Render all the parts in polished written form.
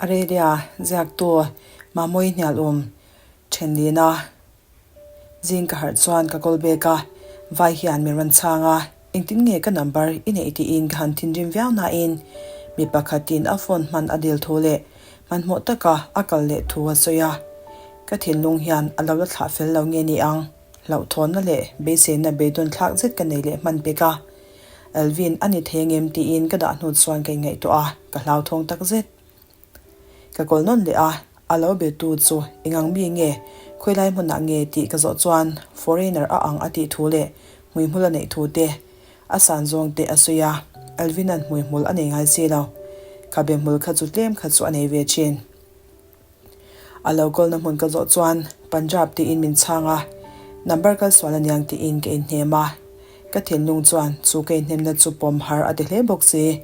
Arelia ziaktu Mamawii Hnialum thenlina zing ka harh chuan ka call back a, vai hian min rawn chhang a, engtin nge ka number i neih tiin ka han thinrim viau nain mi pakhatin a phone hman a dil thu leh hmanhmawh taka a kal leh thu a sawi a, ka thinlung hian a lo la thlah fel lo nge ni ang. Hlauhthawnna leh beiseina beidawn thlak zet ka nei leh hman pek a. Alvin, a ni thei angem tiin ka dah hnu chuan ka inngaihtuah a, ka hlauthawng tak zet. Ka kawl nawn leh a, a lo be tu chu engang mi nge, khawilai hmunah nge tih ka zawh chuan foreigner a ang a tih thu leh hmuihmul a neih thu te, a san zawng te a sawi a, Alvin-a'n hmuihmul a nei ngai si lo. Khabe hmul kha chu tlem kha chu a nei ve thin. A lo kawlna hmun ka zawh chuan Punjab tiin min chhang a, number kal sual aniang tiin ka inhnem a. Ka thinlung chuan chu ka inhnemna chu pawm har a ti hle bawk si.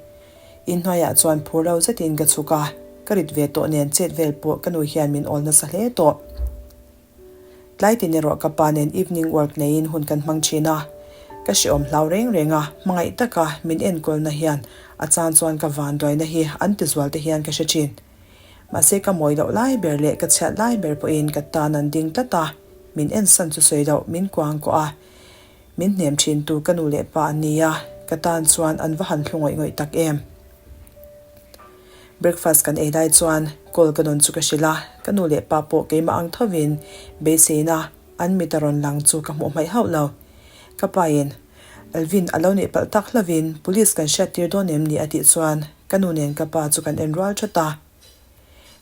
Inhnuaiah chuan phur lo zetin ka chhuk a, ka rit ve tawh nen chet vel pawh ka nu hian min awl nasa hle tawh. Tlai tin erawh ka pa nen evening work neiin hun kan hmang thin a, ka hrehawm hlau reng reng a, hmangaih taka min enkawlna hian a chan chuan ka vanduaina hi an tizual te hian ka hre thin. Mahse ka mawi loh lai ber leh ka chhiat lai ber pawhin ka tan an ding tlat a, min ensan chu sawi loh min kuang kawh a, min hnem thin tu ka nu leh pa an ni a, ka tan chuan an va han hlu ngawih ngawih tak em. Breakfast kan ei lai chuan call ka dawn chu ka hrilh a, ka nu leh pa pawh keimah ang thovin beiseina an mit a rawn lang chu ka hmuh hmaih hauh lo. Ka pain, Alvin a lo neih palh tak hlovin police kan hriat tir dawn em ni a tih chuan Ka nu nen ka pa chu kan en rual that a.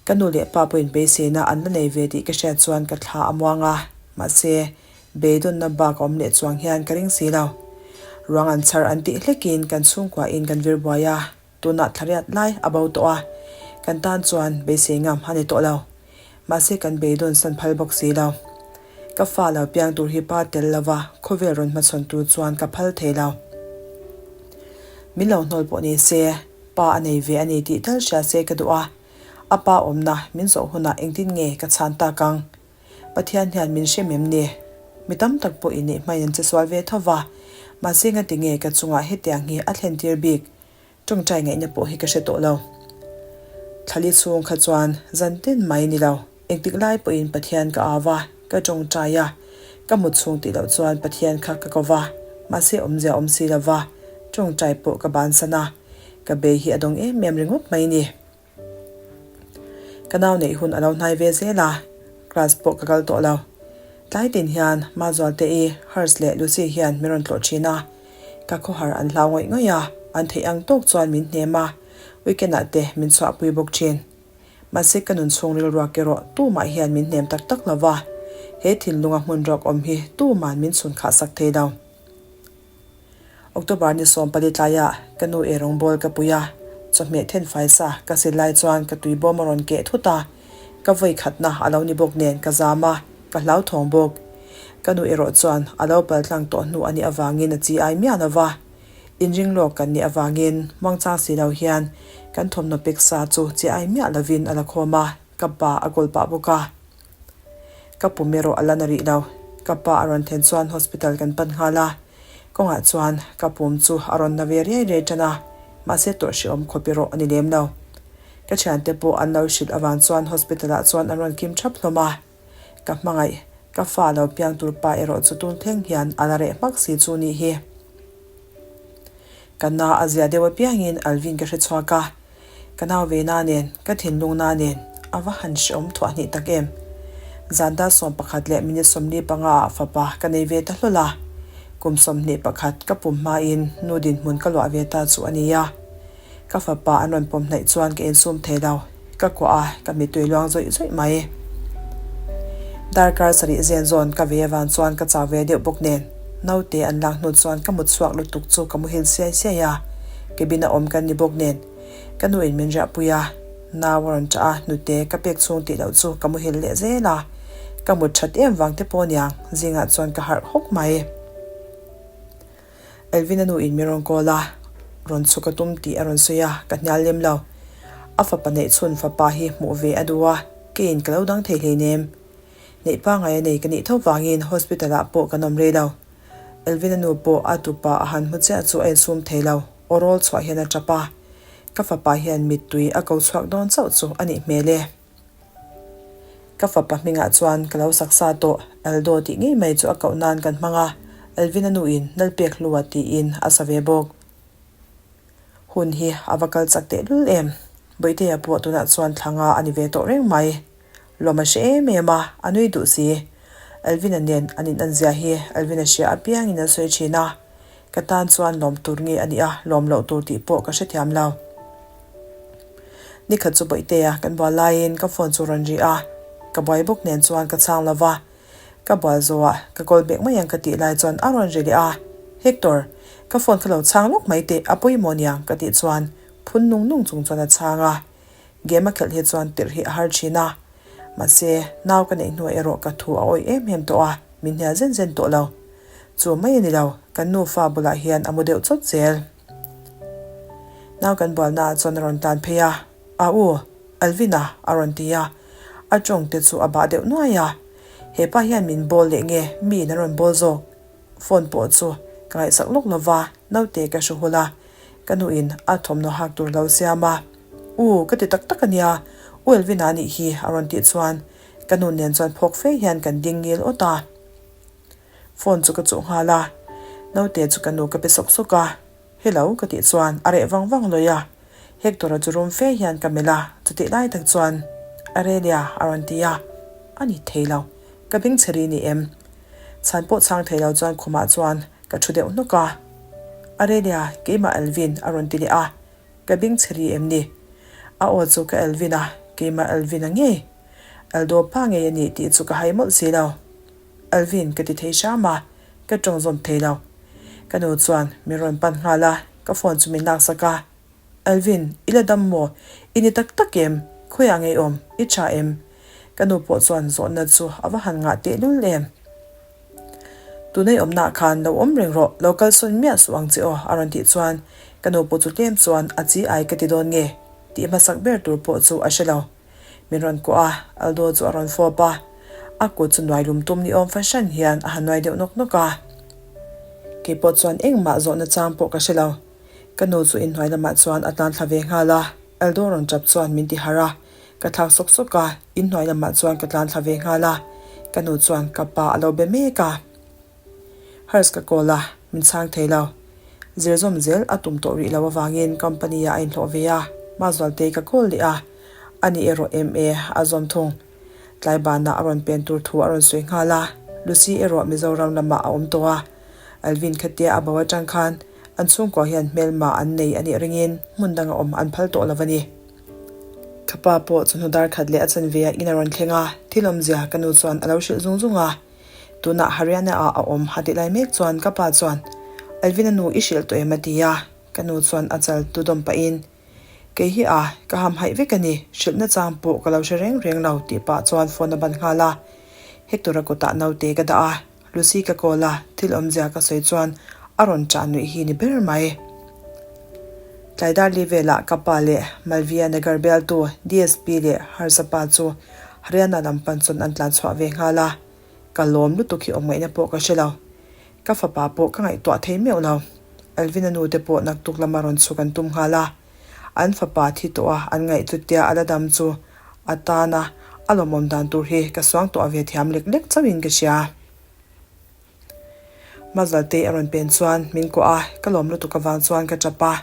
Ka nu leh pa pawhin beiseina an la nei ve tih ka hriat chuan ka thla a muang a, mahse, beidawnna bak a awm leh chuang hian ka ring si lo. Ruang an chhar an tih hlekin kan chhungkuahin kan vir buai a, tunah thlariat lai a bo tawh a, kan tan chuan beisei ngam a ni tawh lo. Mahse kan beidawn san phal bawk si lo. Ka fa lo piang tur hi pa tel lova khawvel rawn hmachhawn tur chuan ka phal thei lo. Min lo hnawl pawh ni se, pa a nei ve a ni tih tal hria se ka duh a. A pa awmna min zawh hunah engtin nge ka chhan tak ang? Pathian hian min hrem em ni? Mi tam tak pawh inneih hmain an che sual ve tho va, mahse ngati nge ka chungah hetiang hi a thlen tir bik? Tawngtai ngaihna pawh hi ka hre tawh lo. Thlali chhung kha chuan zan tin mai ni lo, engtik lai pawhin Pathian ka au a, ka tawngtai a. Ka mut chhung tih loh chuan Pathian kha ka ko va, mahse awmzia awm si lo va, tawngtai pawh ka bansan a. Ka bei hi a dawng em em ringawt mai ni. Ka nau neih hun a lo hnai ve zel a, class pawh ka kal tawh lo. Tlai tin hian Mazualte-i, Hers leh Lucy hian min rawn tlawh thin a. Ka khawhar an hlau ngawih ngawih a, an theih ang tawk chuan min hnem a, weekend ah te min chhuahpui bawk thin. Mahse ka nun chhung rilruak erawh tumah hian min hnem tak tak lo va, he thinlunga hmun rawk awm hi tuman min chhun khah sak thei lo. October ni 14 tlaiah ka nu ei rawngbawl ka pui a, chawhmeh then fai sa ka sil lai chuan ka tui bawm a rawn keh thut a, ka vawi khatna a lo ni bawk nen ka zam a, ka hlauthawng bawk. Ka nu erawh chuan a lo pal tlang tawh hnu a nih avangin a chi ai miah lo va, inring lawk kan nih avangin muangchang si lo hian kan thawmhnaw pek sa chu chi ai miah lovin a la khawm a, ka pa a kawl pah bawk a. Ka pum erawh a la na rih lo. Ka pa a rawn thlen chuan hospital kan pan nghal a. Kawngah chuan ka pum chu a rawn na ve riai riai tan a, mahse tawrh hrehawm khawp erawh a ni lem lo. Ka thiante pawh an lo hrilh avang chuan hospital ah chuan an rawn kim thap hlawm a. Ka hmangaih, ka fa lo piang tur pa erawh chu tun thleng hian a la reh hmak si chu nih hi. Ka na a zia deuh apiangin Alvin ka hre chhuak a. Ka nau ve na nen, ka thinlung na nen, a va han hrehawm thuah hnih tak em. Zanda 11 leh minute 45 ah fapa ka nei ve ta hlawl a. Kum 21 ka pum hmain nu dinhmun ka luah ve ta chu a nia. Ka fapa an rawn pawm hnaih chuan ka insum thei lo. Ka kuah a, ka mittui luang zawih zawih mai. Darkar sarih zen zawn ka ve avang chuan ka chau ve deuh bawk nen, naute an lak hnu chuan ka mut chhuak lutuk chu ka muhil siai siai a, cabin a awm kan ni bawk nen, ka nuin min riahpui a, nau a rawn ṭah a, hnute ka pek chhung tih loh chu ka muhil leh zel a, ka mut ṭhat em vang te pawh aniang, zingah chuan ka harh hawk mai. Elvin a nu in min rawn call a, rawn chhuk a tum tih a rawn sawi a, ka hnial lem lo. A fapa neih chhun fapa hi hmuh ve a duh a, keiin ka lo dang thei hleinem. Neih pangai a nei ka nih tho vangin hospital ah pawh kan awm rei lo. Elvin a nu pawh a tupa a han hmu chiah chu a insum thei lo, aw rawl chhuah hian a tap a. Ka fapa hian mittui a ko chhuak dawn chauh chu a nih hmel e. Ka fapa hmingah chuan ka lo sak sa tawh, Aldo tih ngei mai chu a koh nan kan hmang a, Alvin-a nuin Nalpek hlua tiin a sa ve bawk. Hun hi a va kal chak tehlul em? Bawihtea pawh tunah chuan thla nga a ni ve tawh reng mai. Lawm a hre em em a, a nui duh si. Alvin-a nen an in anzia hi Alvin-a hria apiangin an sawi thin a. Ka tan chuan lawm tur nge a nih a, lawm loh tur tih pawh ka hrethiam lo. Nikhat chu Bawihtea kan bual laiin ka phone chu rawn ri a, ka buai bawk nen chuan ka chhang lo va. Ka bual zawhah ka call back mai ang ka tih lai chuan a rawn ri leh a, Hector, ka phone kha lo chhang lawk mai teh, a pawimawh niang ka tih chuan phun nung nung chung chuan a chhang a. Game a khelh hi chuan tirh hi a har thin a, mahse nau ka neih hnuah erawh ka thu a awih em em tawh a, min hnial zen zen tawh lo. Chu mai a ni lo, kan nufa bulah hian a mu deuh chawt zel. Nau kan bualnaah chuan a rawn tlan phei a, A u, Alvin-a a rawn ti a, a tawng te chu a bah deuh nuai a. Hepa hian min bawl leh nge miin a rawn bawl zawk? Phone pawh chu ka ngaihsak lawk lo va, naute ka hru hul a, ka nuin a thawmhnaw hak tur lo siam a. U, ka ti tak tak a nia, U Elvina nih hi a rawn tih chuan ka nu nen chuan phawk fe hian kan ding ngil awt a. Phone chu ka chuh nghal a, naute chu ka nu ka pe sawk sawk a, Hello ka tih chuan a reh vang vang lawi a, Hector-a chu rum fe hian ka melh a, chutih lai tak chuan Arelia a rawn ti a, a ni thei lo, ka beng chhe ri ni em? Chhan pawh chhang thei lo chuan khumah chuan ka thu deuh hnawk a, Arelia keimah Alvin a rawn ti leh a, ka beng chhe ri em ni? A aw chu ka Alvin a, keimah Alvin-a ngei? Aldo pa ngei a nih tih chu ka hai mawlh si lo. Alvin ka ti thei hram a, ka tawng zawm thei lo. Ka nu chuan min rawn pan nghal a, ka phone chu min laksak a. Alvin, i la dam maw? I ni tak tak em? Khawiah ngei awm? I tha em? Ka nu pawh chuan zawhna chu a va han ngah tehlul em. Tunei awmnaah khan lo awm reng rawh, lo kal sawn miah suh ang che aw a rawn tih chuan ka nu pawh chu tlem chuan a chi ai ka ti dawn nge tih hmasak ber tur pawh chu a hre lo. Min rawn kuah a, Aldo chu a rawn fawp a, a kut chu nuai lum tum ni awm fahran hian a han nuai deuh nawk nawk a. Kei pawh chuan engmah zawhna chang pawh ka hre lo. Ka nu chu inhnuai lamah chuan a tlan thla ve nghal a, Aldo rawn tap chuan min ti harh a, ka thlak sawk sawk a, inhnuai lamah chuan ka tlan thla ve nghal a, ka nu chuan ka pa a lo be mek a. Hers ka call a, min chhang thei lo. Zir zawm zel a tum tawh rih lo avangin company ah a inhlawh ve a, Mazualtei ka call leh a, ani erawh MA a zawm thung. Tlai banah a rawn pen tur thu a rawn sawi nghal a, Lucy erawh Mizoram lamah a awm tawh a. Alvin khatia a bo atang khan an chhungkua hian hmelma an nei a nih ringin hmun danga awm an phal tawh lo a ni. Ka pa pawh chawhnu dar khat leh a chanve ah in a rawn thleng a, thil awmzia ka nu chuan a lo hrilh zung zung a. Tunah Haryana ah a awm a tih lai mek chuan ka pa chuan Alvin-a nu i hrilh tawh em a ti a, ka nu chuan a chal tu dawm pahin Kei hi a, ka hamhaih vek a ni, hrilhna chang pawh ka lo hre reng reng lo tih pah chuan phone a ban nghal a. Hector-a kutah naute ka dah a, Lucy ka call a, thil awmzia ka sawi chuan a rawn ṭah nuih hi ni ber mai. Tlai dar li velah ka pa leh Malviya Nagar bialtu DSP leh Harsa pa chu Haryana lam pan chuan an tlan chhuah ve nghal a, ka lawm lutuk hi awm ngaihna pawh ka hre lo. Ka fapa pawh ka ngaihtuah thei meuh lo. Alvin-a nu te pawh naktuk lama rawn chhuk an tum nghal a, an fapa thi tawh a an ngaih chutia a la dam chu a tana a lawmawm dan tur hi ka suangtuah ve thiam lek lek chauhin ka hria. Mazaltei a rawn pen chuan min kuah a, ka lawm lutuk avang chuan ka tap a.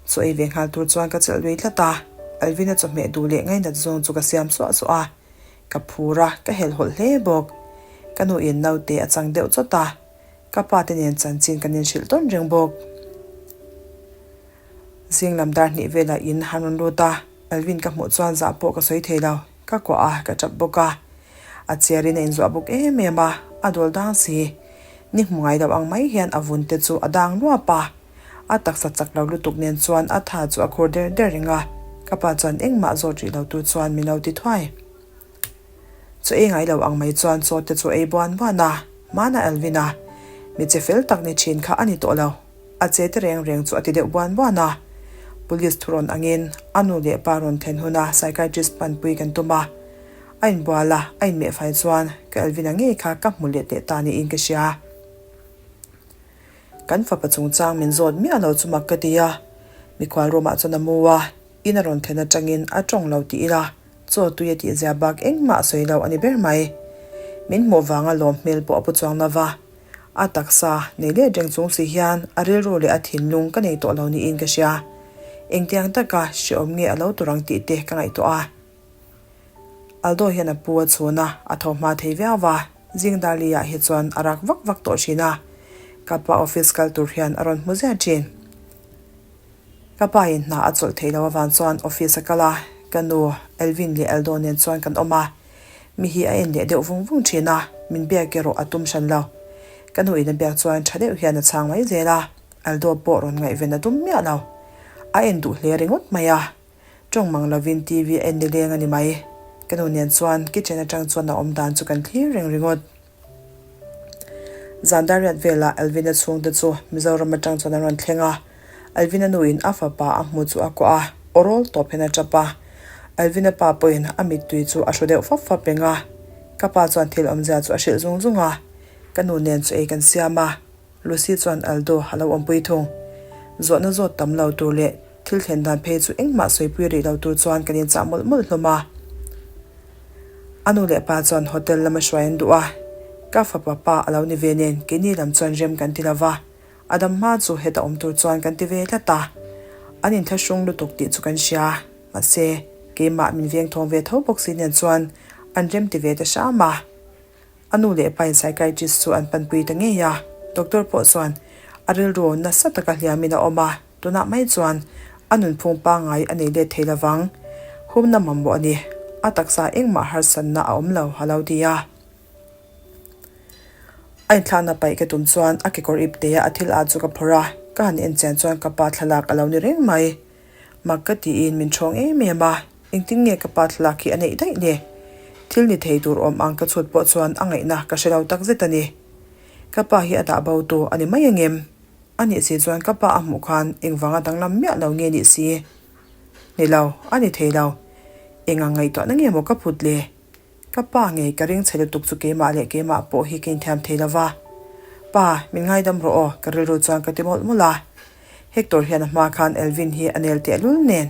Chaw ei ve nghal tur chuan ka chelh lui tlat a, Alvin-a chawhmeh duh leh ngainat zawng chu ka siam suah suah a. Ka phur a, ka helhhawlh hle bawk. Ka nuin naute a chang deuh chawt a, ka pa te nen chanchin kan inhrilh tawn reng bawk. Zing lam dar hnih velah in han rawn lut a, Alvin ka hmuh chuan zah pawh ka sawi thei lo. Ka kuah a, ka tap bawk a. A chiarin a inzuah bawk em em a, a dawl dang si. Ni hmu ngai lo ang mai hian a vun te chu a dang luap a. A taksa chak lo lutuk nen chuan a tha chu a khur der der reng a, ka pa chuan engmah zawt rih lo tur chuan min lo ti thuai. Chaw ei ngai lo ang mai chuan chaw te chu ei buan buan a, Mana Alvin a, mi che fel tak ni thin kha a ni tawh lo. A che te reng reng chu a ti deuh buan buan a. Police thu rawn angin a nu leh pa rawn thlen huna psychiatrist panpui kan tum a. A inbual a, a inmeh fai chuan ka Alvin-a ngei kha ka hmu leh teh ta niin ka hria. Kan fapa chungchang min zawt miah lo chu mak ka ti a. Mikhual room ah chuan a mu a, in a rawn thlen atangin a tawng lo tih ila chaw tui a tih zia bak engmah a sawi lo a ni ber mai. Min hmuh vanga lawm hmel pawh a pu chuang lova, a taksa nei let reng chung si hian a rilru leh a thinlung ka nei tawh lo niin ka hria. Engtiang taka hreawm nge a lo tur ang tih te ka ngaihtuah a. Aldo hian a pu a chhun a, a tho hma thei viau va, zing Darli ah hi chuan a rak vak vak tawh thin a, ka pa office kal tur hian a rawn hmu ziah thin. Ka pa in hna a chawlh theih loh avang chuan office a kal a, ka nu, Elvin leh Aldo nen chuan kan awm a, mi hi a en leh deuh vung vung thin a, min biak erawh a tum hran lo. Ka nu in a biak chuan tha deuh hian a chhang mai zel a, Aldo pawh rawn ngaihven a tum miah lo. A en duh hle ringawt mai a. Tawng mang lovin TV a en nileng a ni mai. Ka nu nen chuan kitchen atang chuan a awm dan chu kan thlir reng ringawt. Zan dar riat velah Alvina chhungte chu Mizoram atang chuan an rawn thleng a. Alvina nuin a fapa a hmu chu a kuah a, aw rawl tawp hian a tap a. Alvina pa pawhin a mittui chu a hru deuh fap fap reng a. Ka pa chuan thil awmzia chu a hrilh zung zung a. Ka nu nen chu ei kan siam a. Lucy chuan Aldo a lo awmpui thung. Zawhna zawt tam lo tur leh thil thlen dan phei chu engmah sawipui rih lo tur chuan kan inchah mawlh mawlh hlawm a. A nu leh pa chuan hotel lama hruai an duh a, ka fapa pa a lo ni ve nen keini lam chuan rem kan ti lo va, a dam hma chu heta awm tur chuan kan ti ve tlat a. An inthlahrung lutuk tih chu kan hria, mahse keimah min vengthawng ve tho bawk si nen chuan an rem ti ve ta hram a. A nu leh pain psychiatrist chu an panpui ta ngei a, doctor pawh chuan a rilru nasa taka hliamin a awm a, tunah mai chuan a nunphung pangngai a nei let thei lovang. Humna mamawh a ni, a taksa engmah harsatna a awm lo a lo ti a. A inthlakna paih ka tum chuan a kekawr ip tea a thil ah chu ka phawrh a, ka han en chian chuan ka pa thlalak a lo ni reng mai. Mak ka tiin min ṭhawng em em a, engtin nge ka pa thlalak hi a neih daih le? Thil ni thei tur awm ang ka chhut pawh chuan a ngaihna ka hre lo tak zet a ni. Ka pa hi a dah bo tu a ni mai angem? A nih si chuan ka pa a hmuh khan engvanga danglam miah lo nge nih si? Ni lo, a ni thei lo. Engang ngaihtuahna nge maw ka phut le? Ka pa ngei ka ring chhe lutuk chu keimah leh keimah pawh hi ka inthiam thei lo va. Pa, min ngaidam rawh aw, ka rilru chuan ka ti mawlh mawlh a. Hector hian a hma khan Elvin hi a nel tehlul nen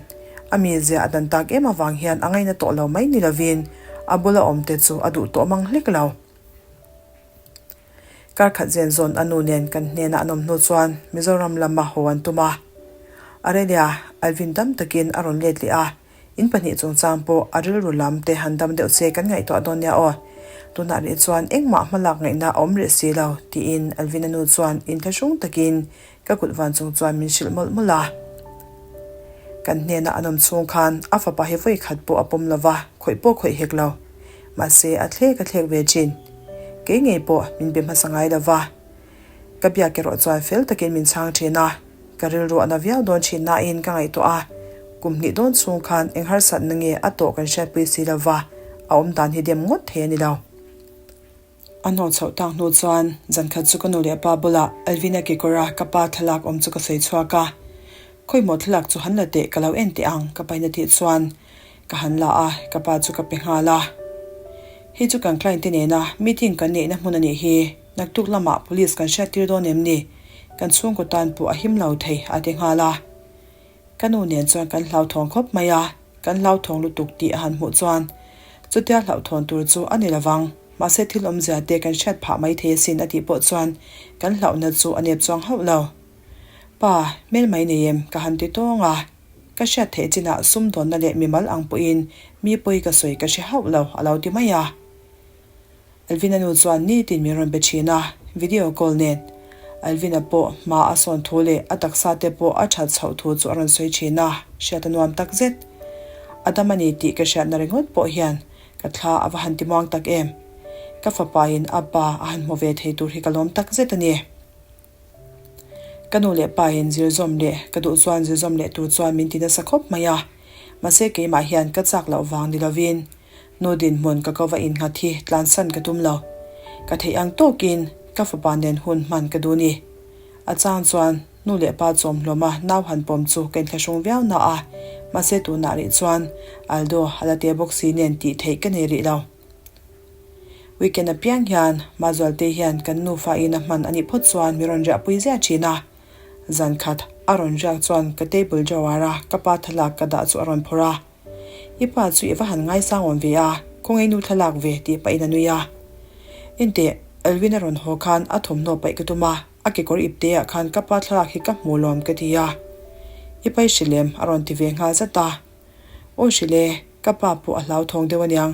a mizia a dan tak em avang hian a ngaina tawh lo mai ni lovin a bula awm te chu a duh tawh mang hlek lo. Kar khat zen zawn a nu nen kan hnena an awm hnu chuan Mizoram lama haw an tum a. Aurelia, Alvin dam takin a rawn let leh a. In pahnih chungchang pawh a rilru lam te han dam deuh che kan ngaihtuah dawn nia aw. Tunah rih chuan engmah hmalak ngaihna a awm rih si lo, tiin Alvina nu chuan inthlahrung takin ka kut van chung chuan min hrilh mawlh mawlh a. Kan hnena an awm chhung khan a fapa hi vawi khat pawh a pawm lo va, khawih pawh khawih hek lo. Mahse a thlek a thlek ve thin. Kei ngei pawh min be hmasa ngai lo va. Ka biak erawh chuan fel takin min chhang thin a. Ka rilru a na viau dawn thin nain ka ngaihtuah a, kum hnih dawn chhung khan eng harsatna nge a tawh kan hriatpui si lo va, a awm dan hi dem ngawt thei a ni lo. A hnawh chhoh tak hnu chuan zan khat chu ka nu leh pa bulah Alvina kekawra ka pa thlalak awm chu ka sawi chhuak a, Khawimaw thlalak chu han la teh ka lo en teh ang ka paina tih chuan ka han la a, ka pa chu ka pe nghal a. Hei chu kan client te nena meeting kan neihna hmun a nih hi. Naktuk lamah police kan hriattir dawn em ni? Kan chhungkaw tan pawh a him lo thei a ti nghal a. Ka nu nen chuan kan hlauthawng khawp mai a, kan hlauthawng lutuk tih a han hmuh chuan chutia hlauhthawn tur chu a ni lovang, mahse thil awmzia te kan hriat phah mai thei asin a tih pawh chuan kan hlauhna chu a nep chuang hauh lo. Pa, hmel mai nei em? ka han ti tawng a. Ka hriat theih chinah sumdawnna leh mimal ang pawhin mi pawi ka sawi ka hre hauh lo a lo ti mai a. Alvina nu chuan nitin min rawn be thin a, video call nen. Alvina pawh hma a sawn thu leh a taksa te pawh a that chhoh thu chu a rawn sawi thin a, hriat a nuam tak zet. A dam a ni tih ka hriatna ringawt pawh hian ka thla a va han ti muang tak em. Ka fapa in a pa a han hmu ve thei tur hi ka lawm tak zet a ni. Ka nu leh pa in zir zawm leh ka duh chuan zir zawm leh tur chuan min ti nasa khawp mai a, mahse keimah hian ka chak loh vang ni lovin Nu dinhmun ka ko va innghat hi tlansan ka tum lo. Ka theih ang tawkin ka fapa nen hun hman ka duh ni. A chang chuan nu leh pa chawmhlawma nau han pawm chu ka inthlahrung viau na a, mahse tunah rih chuan Aldo a la te bawk si nen tih theih ka nei rih lo. Weekend apiang hian Mazualte hian kan nufa in a hman a nih phawt chuan mi rawn riahpui ziah thin a. Zan khat. A rawn riak chuan ka table drawer a ka pa thlalak ka dah chu a rawn phawrh a. I pa chu i va han ngaisang awm ve a, khawngaih nu thlalak ve tih pahin a nui a. Enteh, Alvin a rawn haw khan a thawmhnaw paih ka tum a, a kekawr ipte ah khan ka pa thlalak hi ka hmu lawm ka ti a. I pai hrilh em? a rawn ti ve nghal zat a. Aw hrilh e, ka pa pawh a hlauthawng deuh aniang.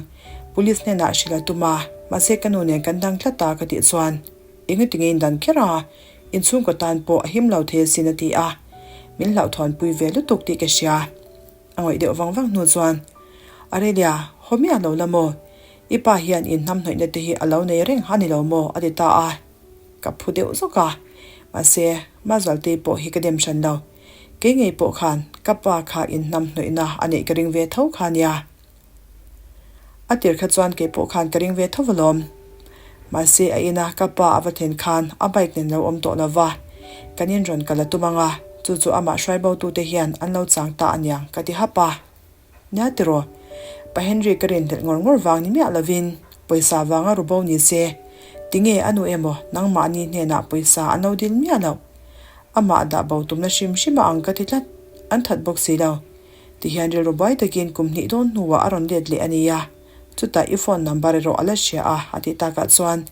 Police hnenah hrilh a tum a, mahse ka nu nen kan dang tlat a ka tih chuan Engati nge in dan kher a, inchhungkaw tan pawh a him lo thei asin a ti a. Min hlauhthawnpui ve lutuk tih ka hria. A ngawih deuh vang vang hnu chuan, Arelia, haw miah lo la maw? I pa hian in hnamhnawihna te hi a lo nei reng a ni lo maw? a ti ta a. Ka phu deuh zawk a. Mahse, Mazualtei pawh hi ka dem hran lo. Kei ngei pawh khan ka pa kha in hnamhnawihna a neih ka ring ve tho kha nia. A tir kha chuan kei pawh khan ka ring ve tho alawm. Mahse a ina ka pa a va thlen khan a bike nen lo awm tawh lo va, kan in rawn kal a tum ang a, chu chu amah hruai bo tute hian an lo chang ta aniang ka ti hap a. Nia tiraw, Pa Henry ka rinhlelh ngawr ngawr vang ni miah lovin pawisa vanga ru bo ni se, tinge a nu emaw nangmahni hnenah pawisa an lo dil miah loh? Amah dah bo tumna hrim hrim a ang ka ti tlat, an that bawk si lo. Tihian rilru buai takin kum hnih dawn hnuah a rawn let leh a nia. Chutah i phone number erawh a la hria a, a tih takah chuan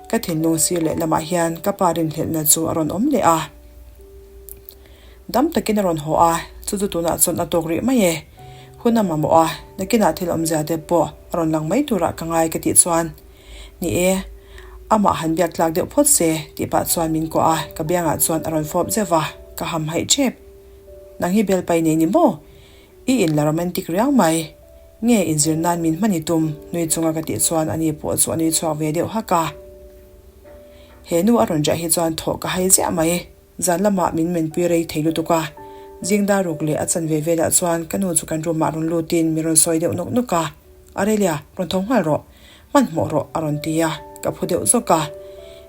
ka thinlung sir leh lamah hian ka pa rinhlelhna chu a rawn awm leh a. Dam takin a rawn haw a, chu chu tunah chuan a tawk rih mai e. Hun a mamawh a, nakinah thil awmzia te pawh a rawn lang mai turah ka ngai ka tih chuan, Ni e, amah han biak tlak deuh phawt se tih pah chuan min kuah a, ka biangah chuan a rawn fawp zeuh va, ka hamhaih ṭhep. Nang hi bel pai nei ni maw? I in la romantic riau mai. Nge inzir nan min hman i tum? Nui chunga ka tih chuan ani pawh chu a nui chhuak ve deuh hak a. He nu a rawn riah hi chuan thawh ka hai ziah mai. Zan lamah min menpui rei thei lutuk a. Zing dar ruk leh a chan ve velah chuan ka nu chu kan room ah rawn lutin min rawn sawi deuh nawk nawk a. Arelia, rawn tho nghal rawh. Hmanhmawh rawh a rawn ti a, ka phu deuh zawk a.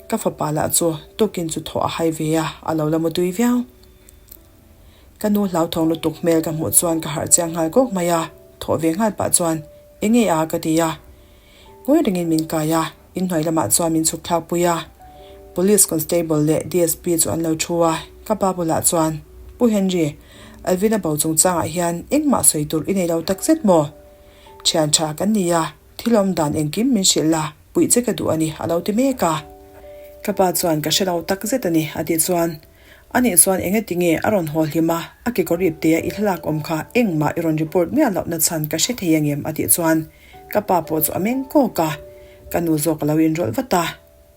Ka fapa lah chu tukin chu thawh a hai ve a, a lo la mutui viau. Ka nu hlauthawng lutuk hmel ka hmuh chuan ka harh chiang nghal kawk mai a, thawh ve nghal pah chuan, Enge a? ka ti a. Ngawi rengin min kai a, inhnuai lamah chuan min chhuk thlak pui a. Police constable leh DSP chu an lo thu a, ka pa bulah chuan, Pu Henry, Alvin-a bo chungchangah hian engmah sawi tur i nei lo takzet maw? Thian tha kan ni a, thil awm dan engkim min hrilh la, puih che ka duh a ni, a lo ti mek a. Ka pa chuan ka hre lo takzet a ni, a tih chuan, Anih chuan engati nge a rawn haw hlim a, a kekawr ip te a i thlalak awm kha engmah i rawn report miah lohna chhan ka hre thei angem a tih chuan ka pa pawh chu a meng kawk a, ka nu zawk a lo inrawlh vat a,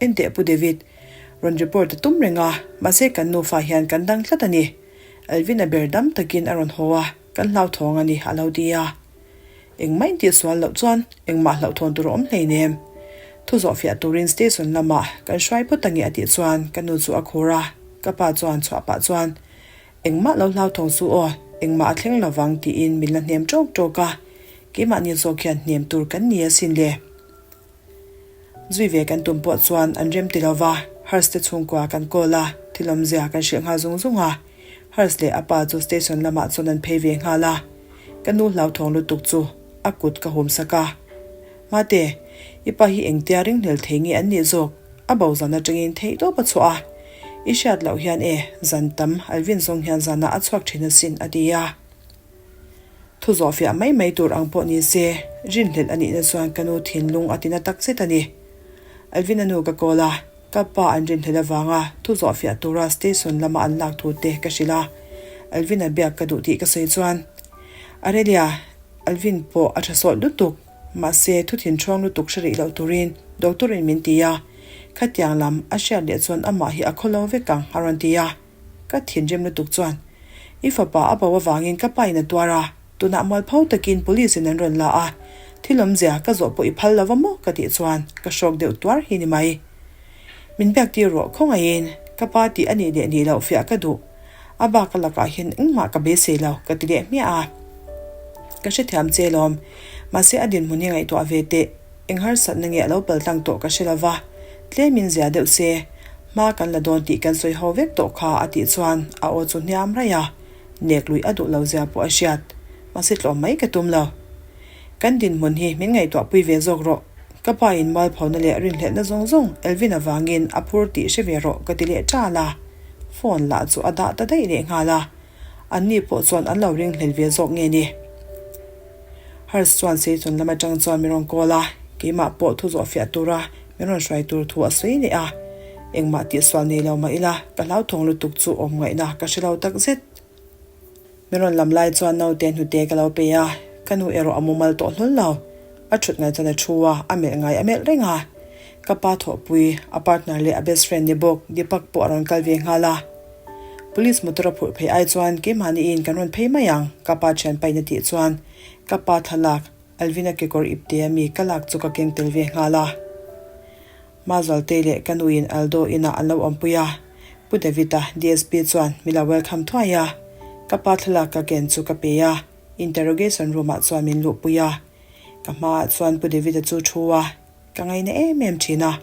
Enteh Pu David, rawn report a tum reng a, mahse kan nufa hian kan dang tlat a ni. Alvin a ber dam takin a rawn haw a, kan hlauthawng a ni a lo ti a. Engmah in tihsual loh chuan engmah hlauhthawn tur a awm hleinem. Thu zawh fiah turin station lamah kan hruai phawt ange a tih chuan ka nu chu a khur a, ka pa chuan chhuah pah chuan engmah lo hlauthawng su aw, engmah a thleng lovang tiin min la hnem ṭawk ṭawk a, keimahni zawk hian hnem tur kan ni asin le. Zui ve kan tum pawh chuan an rem ti lova, Hers te chhungkua kan call a, thil awmzia kan hrilh nghal zung zung a. Hers leh a pa chu station lamah chuan an phei ve nghal a, ka nu hlauthawng lutuk chu a kut ka hum sak a. Mate, i pa hi engtia ringhlel thei nge an nih zawk? A bo zan atangin theih tawp a chhuah a. I hriat loh hian e, zan tam Alvin zawng hian zanah a chhuak thin asin a ti a. Thu zawhfiah mai mai tur ang pawh ni se, rinhlelh a nihna chuan ka nu thinlung a tina tak zet a ni. Alvin-a nu ka call a, ka pa an rinhlelh avanga thu zawhfiah tura station lama an lak thu te ka hrilh a, Alvin-a biak ka duh tih ka sawi chuan, Arelia, Alvin pawh a tha sawt lutuk, mahse thu thinṭhuang lutuk hre rih loh turin doctor-in min ti a, khatiang lam a hriat leh chuan amah hi a khawlo vek ang a rawn ti a. Ka thinrim lutuk chuan i fapa a bo avangin ka pa in a tuar a, tunah mualpho takin police in an rawn la a, thil awmzia ka zawh pawh i phal lo va maw ka tih chuan ka hrawk deuh tuar hi ni mai. Min biak tir rawh khawngaihin ka pa tih a nih leh nih loh fiah ka duh, a bak a lakah hian engmah ka beisei lo ka ti leh hmiah a. Ka hrethiam che lawm, mahse a dinhmun hi ngaihtuah ve teh. Eng harsatna nge a lo pal tlang tawh ka hre lo va, tlemin zia deuh se, hma kan la dawn tih kan sawi ho vek tawh kha a tih chuan a aw chu hniam raih a, nek luih a duh lo zia pawh a hriat. Mahse tlawm mai ka tum lo. Kan dinhmun hi min ngaihtuah pui ve zawk rawh. Ka pa in mualphona leh rinhlelhna zawng zawng Elvin avangin a phur tih hre ve rawh ka ti leh ṭal a. Phone lah chu a dah ta daih leh nghal a, anni pawh chuan an lo ringhlel ve zawk nge ni. Hers chuan Seichun lam atang chuan min rawn call a, keimah pawh thu zawh fiah tura min rawn hruai tur thu a sawi leh a. Engmah tihsual nei lo mah ila, ka hlauthawng lutuk chu awm ngaihna ka hre lo takzet. Min rawn lam lai chuan naute hnute ka lo pe a, ka nu erawh a mumal tawh hlawl lo. A thut ngai chuan a thu a, a melh ngai a melh reng a. Ka pa thawhpui, a partner leh a best friend ni bawk Deepak pawh a rawn kal ve nghal a. Police motor a phurh phei ai chuan keimahniin kan rawn phei mai ang, ka pa thianpain a tih chuan ka pa thlalak Alvin-a kekawr ipte a mi ka lak chu ka keng tel ve nghal a. Mazualtei leh ka nuin Aldo inah an lo awmpui a, Pu David-a, DSP, chuan mi lo welcome thuai a, ka pa thlalak ka ken chu ka pe a, interrogation room-ah chuan min luhpui a. Ka hmaah chuan Pu David-a chu thu a, ka ngaina em em thin a,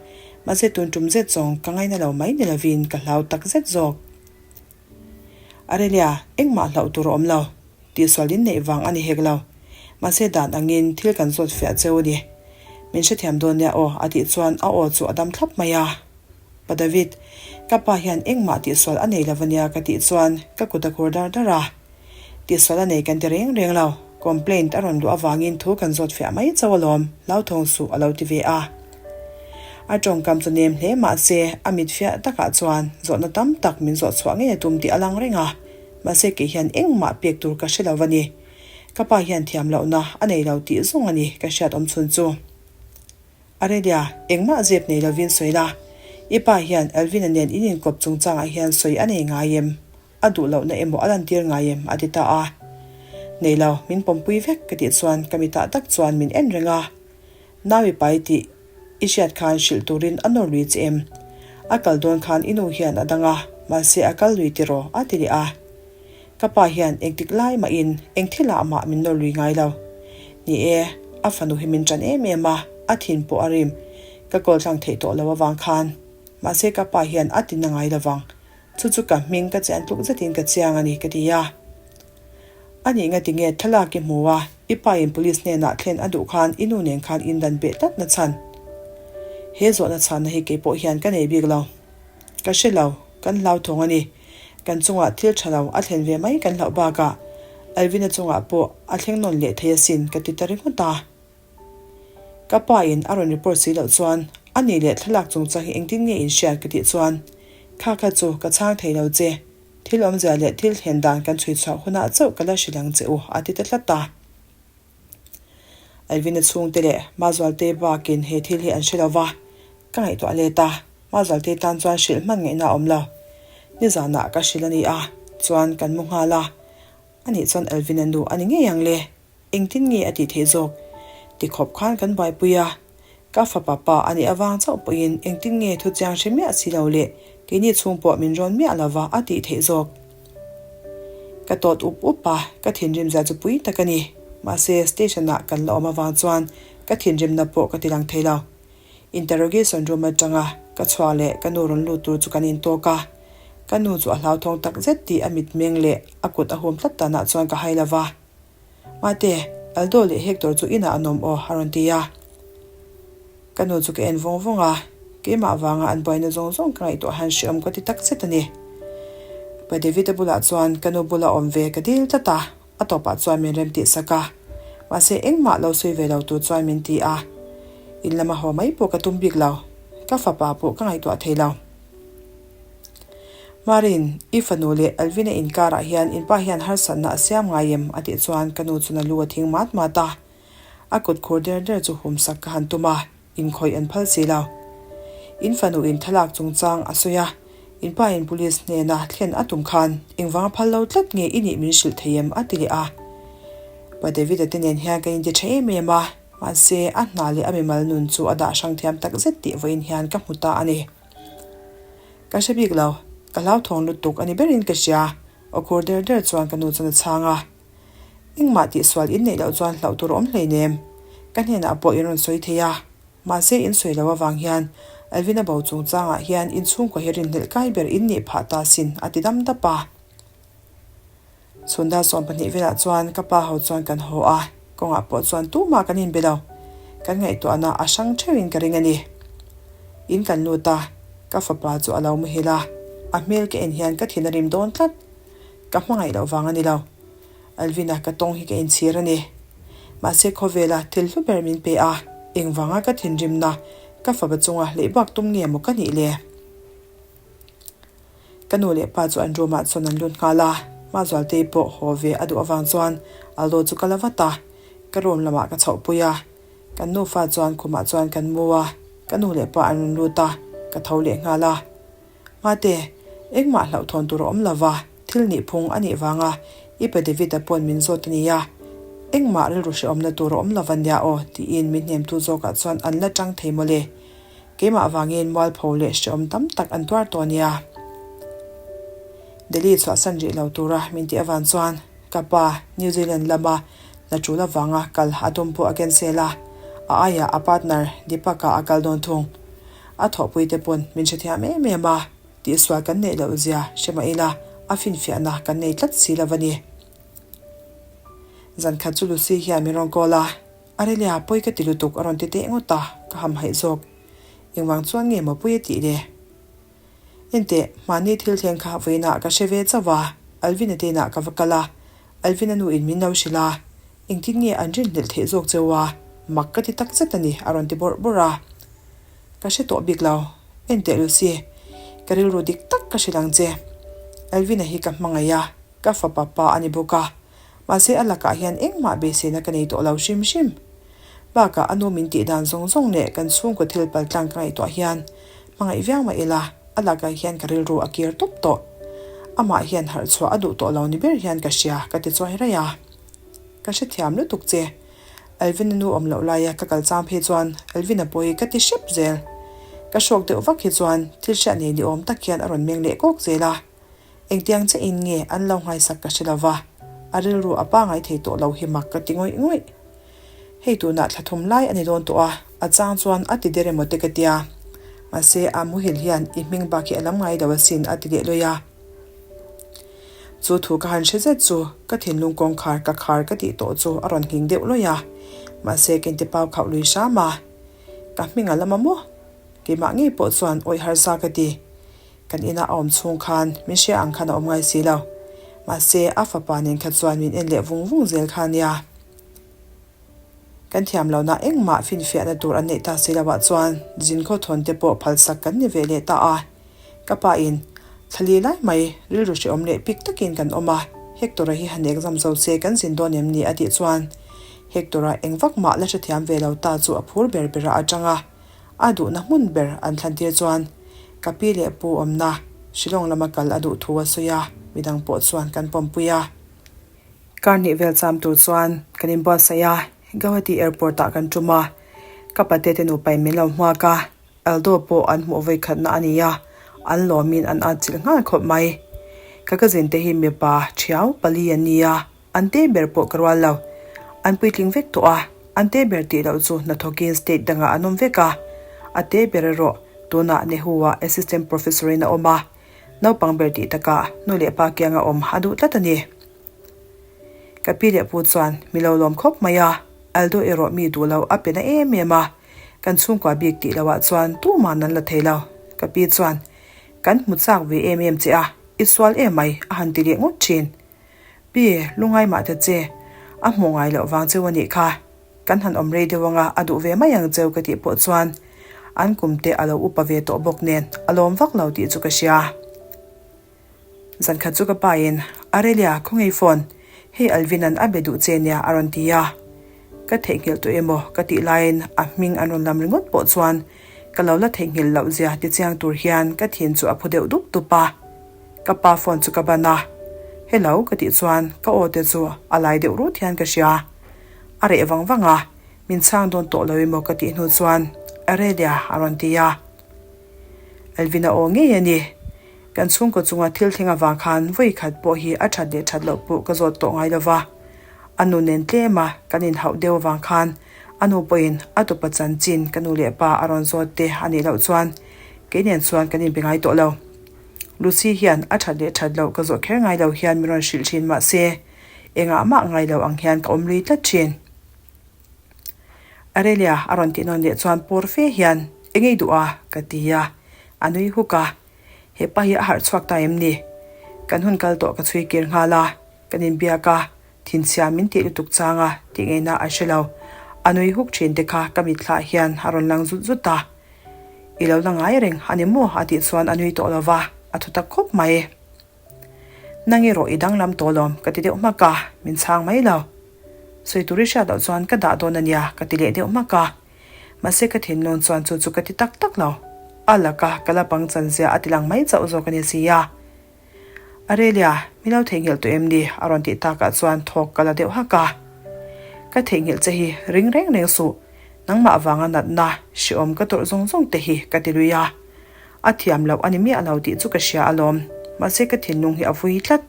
mahse tun tum zet zawng ka ngaina lo mai ni lovin ka hlau tak zet zawk. Arelia, engmah hlauh tur a awm lo. Tihsual in neih vang a ni hek lo. Mahse dan angin thil kan zawt fiah cheu a ni. Min hrethiam dawn nia aw a tih chuan a aw chu a dam thlap mai a. Pa David, ka pa hian engmah tihsual a nei lo a nia ka tih chuan ka kut a khur dar dar a. Tihsual a nei kan ti reng reng lo. Complaint a rawn luh avangin thu kan zawt fiah mai chauh alawm, hlauthawng suh a lo ti ve a. A tawngkam chu nem hle mah se a mit fiah takah chuan zawhna tam tak min zawh chhuah ngei a tum tih a lang reng a, mahse kei hian engmah pek tur ka hre lo a ni. Ka pa hian thiam lohna a nei lo tih zawng a ni ka hriat awm chhun chu. Arelia, engmah zep nei lovin sawi la, i pa hian Alvin-a nen in inkawp chungchangah hian sawi a nei ngai em? A duh lohna emaw a lantir ngai em? a ti ta a. Nei lo, min pawmpui vek ka tih chuan ka mitah tak chuan min en reng a. Nau i pai tih i hriat khan hrilh turin a nawr lui che em? A kal dawn khan i nu hian a dang a, mahse a kal lui tiraw? a ti leh a. Ka pa hian engtik lai mahin eng thilah mah min nawr lui ngai lo. Ni e, a fanu hi min ṭan em em a, a thin pawh a rim. Ka kawl tlang theih tawh lo avang khan. Mahse ka pa hian a ti na ngai lovang. Chu chu ka hming ka chian tluk zetin ka chiang a ni ka ti a. A nih ngati nge thlalak i hmu a, i pa in police hnenah thlen a duh khan i nu nen khan in dan beh tlat na chhan. He zawhna chhanna hi kei pawh hian ka nei bik lo. Ka hre lo, kan hlauthawng a ni. Kan chungah thil tha lo a thlen ve mai kan hlauh bakah Alvina chungah pawh a thleng nawn leh thei asin ka ti ta ringawt a. Ka pa in a rawn report si loh chuan a nih leh thlalak chungchang hi engtin nge in hriat ka tih chuan kha kha chu ka chhang thei lo che, thil awmzia leh thil thlen dan kan chhui chhuah hunah chauh ka la hrilh ang che u a ti ta tlat a. Alvina chhungte leh Mazualte bakin he thil hi an hre lo va, ka ngaihtuah let a, Mazualte tan chuan hrilh hman ngaihna a awm lo. Nizanah ka hrilh a ni a, chuan kan mu nghal a, anih chuan Alvina nu a ni ngei ang le. Engtin nge a tih theih zawk? Ti khawp khan kan buaipui a, ka fapa pa a nih avang chauh pawhin engtin nge thu chiang hre miah si lo leh keini chhung pawh min rawn miah lova a tih theih zawk? Ka tawt up up a, ka thinrim zia chu pui tak a ni. Mahse, station-ah kan la awm avang chuan ka thinrimna pawh ka ti lang thei lo. Interrogation room atanga ka chhuah leh ka nu rawn lut tur chu kan intawk a, ka nu chu a hlauthawng tak zet tih a mitmeng leh a kut a hum tlat danah chuan ka hai lova. Mate, Aldo leh Hector chu inah an awm aw, a rawn ti a. Ka nu chu ka en vawng vawng a, keimah vanga an buaina zawng zawng ka ngaihtuah han hreawm ka ti tak zet a ni. Pa David-a bulah chuan ka nu bula awm ve ka dil tlat a, a tawpah chuan min rem tih sak a. Mahse engmah lo sawi ve lo tur chuan min ti a. In lama haw mai pawh ka tum bik lo, ka fapa pawh ka ngaihtuah thei lo. Marin, i fanu leh Alvin-a inkarah hian in pa hian harsatna a siam ngai em? a tih chuan ka nu chuan a lu a thing mat mat a. A kut khur der der chu humsak ka han tum a, inkhawih an phal si lo. In fanu in thlalak chungchang a sawi a, in pa in police hnena thlen a tum khan engvanga phal lo tlat nge i nih min hrilh thei em? a ti leh a. Pa David-a te nen hian kan inti tha em em a, mahse a hna leh a mimal nun chu a dah hrang thiam takzet tih vawiin hian ka hmu ta a ni. Ka hre bik lo, ka hlauthawng lutuk a ni berin ka hria, aw khur der der chuan ka nu chuan a chhang a. Engmah tihsual in neih loh chuan hlauh tur a awm hleinem, ka hnenah pawh in rawn sawi thei a, mahse in sawi loh avang hian Alvin-a bo chungchangah hian in chhungkua hi rinhlelh kai ber in nih phah ta sin a ti dam dap a. Chhun dar 12 velah chuan ka pa ho chuan kan haw a, kawngah pawh chuan tumah kan inbe lo. Kan ngaihtuahna a hrang theuhin ka ring a ni. In kan lut a, ka fapa chu a lo muhil a. A hmel ka en hian ka thin a rim dawn tlat. Ka hmangaih loh vang a ni lo. Alvin-a ka tawng hi ka inchhir a ni. Mahse khawvela thil hlu ber min pe a, engvanga ka thinrimna ka fapa chunga hleih bak tum nge maw ka nih le? Ka nu leh pa chu an room ah chuan an lut nghal a, Hmazualtei pawh haw ve a duh avang chuan Aldo chu ka la vat a, ka room lamah ka chhoh pui a. Kan nufa chuan khumah chuan kan mu a, ka nu leh pa an rawn lut a, ka tho leh nghal a. Mate, engmah hlauhthawn tur a awm lo va, thil nih phung a nih vanga i pa David-a pawn min zawt a nia. Engmah rilru hrehawmna tur a awm lo va nia aw, tiin min hnemtu zawkah chuan an la tang thei mawle. Keimah vangin mualpho leh hrehawm tam tak an tuar tawh nia. Delhi chhuahsan rih lo tura min tih avang chuan ka pa New Zealand lama hna tul avanga kal a tum pawh a cancel a, a aiah a partner Deepak-a a kal dawn thung. A thawhpuite pawn min hrethiam em em a, tihsual kan neih loh zia hre mah ila a finfiahna kan nei tlat si lo a ni. Zan khat chu Lucy hian min rawn call a, Arelia pawi ka ti lutuk a rawn ti teh ngawt a, ka hamhaih zawk. Engvang chuan nge maw pawi a tih le? Enteh, mahni thil thleng kha vawiinah ka hre ve chauh a, Alvin-a te inah ka va kal a, Alvin-a nu in min lo hrilh a, engtin nge an rinhlelh theih zawk cheu a, mak ka ti tak zet a ni a rawn ti bawrh bawrh a. Ka hre tawh bik lo, enteh Lucy, ka rilru dik tak ka hrilh ang che. Alvin-a hi ka hmangaih a, ka fapa pa a ni bawk a, mahse a lakah hian engmah beiseina ka nei tawh lo hrim hrim. Bakah a nu min tih dan zawng zawng leh kan chhungkaw thil paltlang ka ngaihtuah hian hmangaih viau mah ila, a lakah hian ka rilru a kir tawp tawh. Amah hian harh chhuah a duh tawh lo ni ber hian ka hria ka ti chuai raih a. Ka hrethiam lutuk che. Alvin-a nu awm loh laia ka kal chang phei chuan Alvin-a pawi ka ti hrep zel. Ka hrawk deuh vak hi chuan thil hriat nei ni awm tak hian a rawn meng leh kawk zel a. Engtiang che in nge an lo nghaisak ka hre lo va, a rilru a pangai thei tawh lo hi mak ka ti ngawih ngawih. Hei tunah thla thum lai a ni dawn tawh a, a chang chuan a ti der emaw te ka tia. Mahse a muhil hian i hming bak hi a lam ngai lo asin a ti leh lawih a. Chu thu ka han hre zet chu ka thinlung kawngkhar ka khar ka tih tawh chu a rawn nghing deuh lawih a. Mahse ka inti pau khauh lui hram a. Ka hming a lam a maw? Keimah ngei pawh chuan awih harsa ka ti. Kan inah a awm chhung khan min hria ang khan a awm ngai si lo. Mahse, a fapa nen kha chuan min en leh vung vung zel kha a nia. Kan thiam lohna engmah finfiahna tur an neih ta si loah chuan zin khawthawn te pawh phalsak kan ni ve leh ta a. Ka pa in, Thlali lai mai rilru hrehawm leh pik takin kan awm a, Hector-a hi han exam zo se kan zin dawn em ni a tih chuan Hector-a eng vak mah la hrethiam ve lo ta chu a phur ber berah a tang a. A duhna hmun ber an thlantir chuan ka pi leh pu awmna Shillong lama kal a duh thu a sawi a, midang pawh chuan kan pawmpui a. Kar hnih vel cham tur chuan kan inbuatsaih a, Guwahati Airport ah kan tum a, ka pate te nupa in min lo hmuak a, Aldo pawh an hmuh vawi khatna a ni a, an lawmin an atchilh nghal khawp mai. Ka cousin te hi mipa thiau pali an ni a, An te ber pawh ka rual lo. An puitling vek tawh a, an te ber tih loh chu hnathawkin state dangah an awm vek a. A te ber erawh tunah Nehu-ah assistant professor-in a awm a, naupang ber tih takah nu leh pa kianga awm a duh tlat a ni. Ka pi leh pu chuan mi lo lawm khawp mai a, Aldo erawh mi duh lo a pe na em em a, kan chhungkua bik tih loah chuan tuman an la thei lo. Ka pi chuan, Kan hmu chak ve em em che a, i sual em mai a han ti leh ngawt thin. Pi, lungai mah ta che, a hmuh ngai loh vang cheu a nih kha. Kan han awm rei deuh anga a duh ve mai ang cheu ka tih pawh chuan an kum te a lo upa ve tawh bawk nen a lawm vak lo tih chu ka hria. Zan khat chu ka pa in, Arelia, khawngaih phone, hei Alvin an a be duh che nia a rawn ti a. Ka theihnghilh tawh emaw ka tih laiin a hming an rawn lam ringawt pawh chuan ka lo la theihnghilh loh zia ti chiang tur hian ka thin chu a phu deuh dup dup a. Ka pa phone chu ka ban a, Hello ka tih chuan ka aw te chu a lai deuh rut hian ka hria. A reh vang vang a, min chhang dawn tawh lo emaw ka tih hnu chuan Arelia a rawn ti a. Alvin a aw ngei a ni. Kan chhungkaw chunga thil thleng avang khan vawi khat pawh hi a that leh that loh pawh ka zawt tawh ngai lo va. A nu nen tlem a kan inhauh deuh avang khan a nu pawhin a tupa chanchin ka nu leh pa a rawn zawt te a nih loh chuan kei nen chuan kan inbe ngai tawh lo. Lucy hian a that leh that loh ka zawh kher ngai lo hian min rawn hrilh thin mahse engah mah ngai lo ang hian ka awm lui tlat thin. Arelia a rawn tih nawn leh chuan pawr fe hian engei duh a ka ti a, a nui huk a. He pa hi a harh chhuak ta em ni? Kan hun kal tawh ka chhui kir nghal a, kan inbiak a, thinchhia min tih lutuk chang a tih ngaihna a hre lo. A nui huk thin te kha ka mitthlah hian a rawn lang zut zut a. I lo la ngai reng a ni maw? a tih chuan a nui tawh lo va, a thu tak khawp mai. Nang erawh i danglam tawh lawm ka ti deuh hmak a, min chhang mai lo. Sawi tur i hriat loh chuan ka dah dawn a nia ka ti leh deuh hmak a. Mahse ka thinlung chuan chu chu ka ti tak tak lo. A laka ka la pang chan zia a ti lang mai chauh zawk a ni si a. Arelia, min lo theihnghilh tawh em ni? a rawn tih takah chuan thawk ka la deuh hak a. Ka theihnghilh che hi ring reng reng suh. Nangmah vanga natna hrehawm ka tawrh zawng zawng te hi ka ti lui a. A thiam loh a ni miah lo tih chu ka hria alawm. Mahse ka thinlung hi a vui tlat.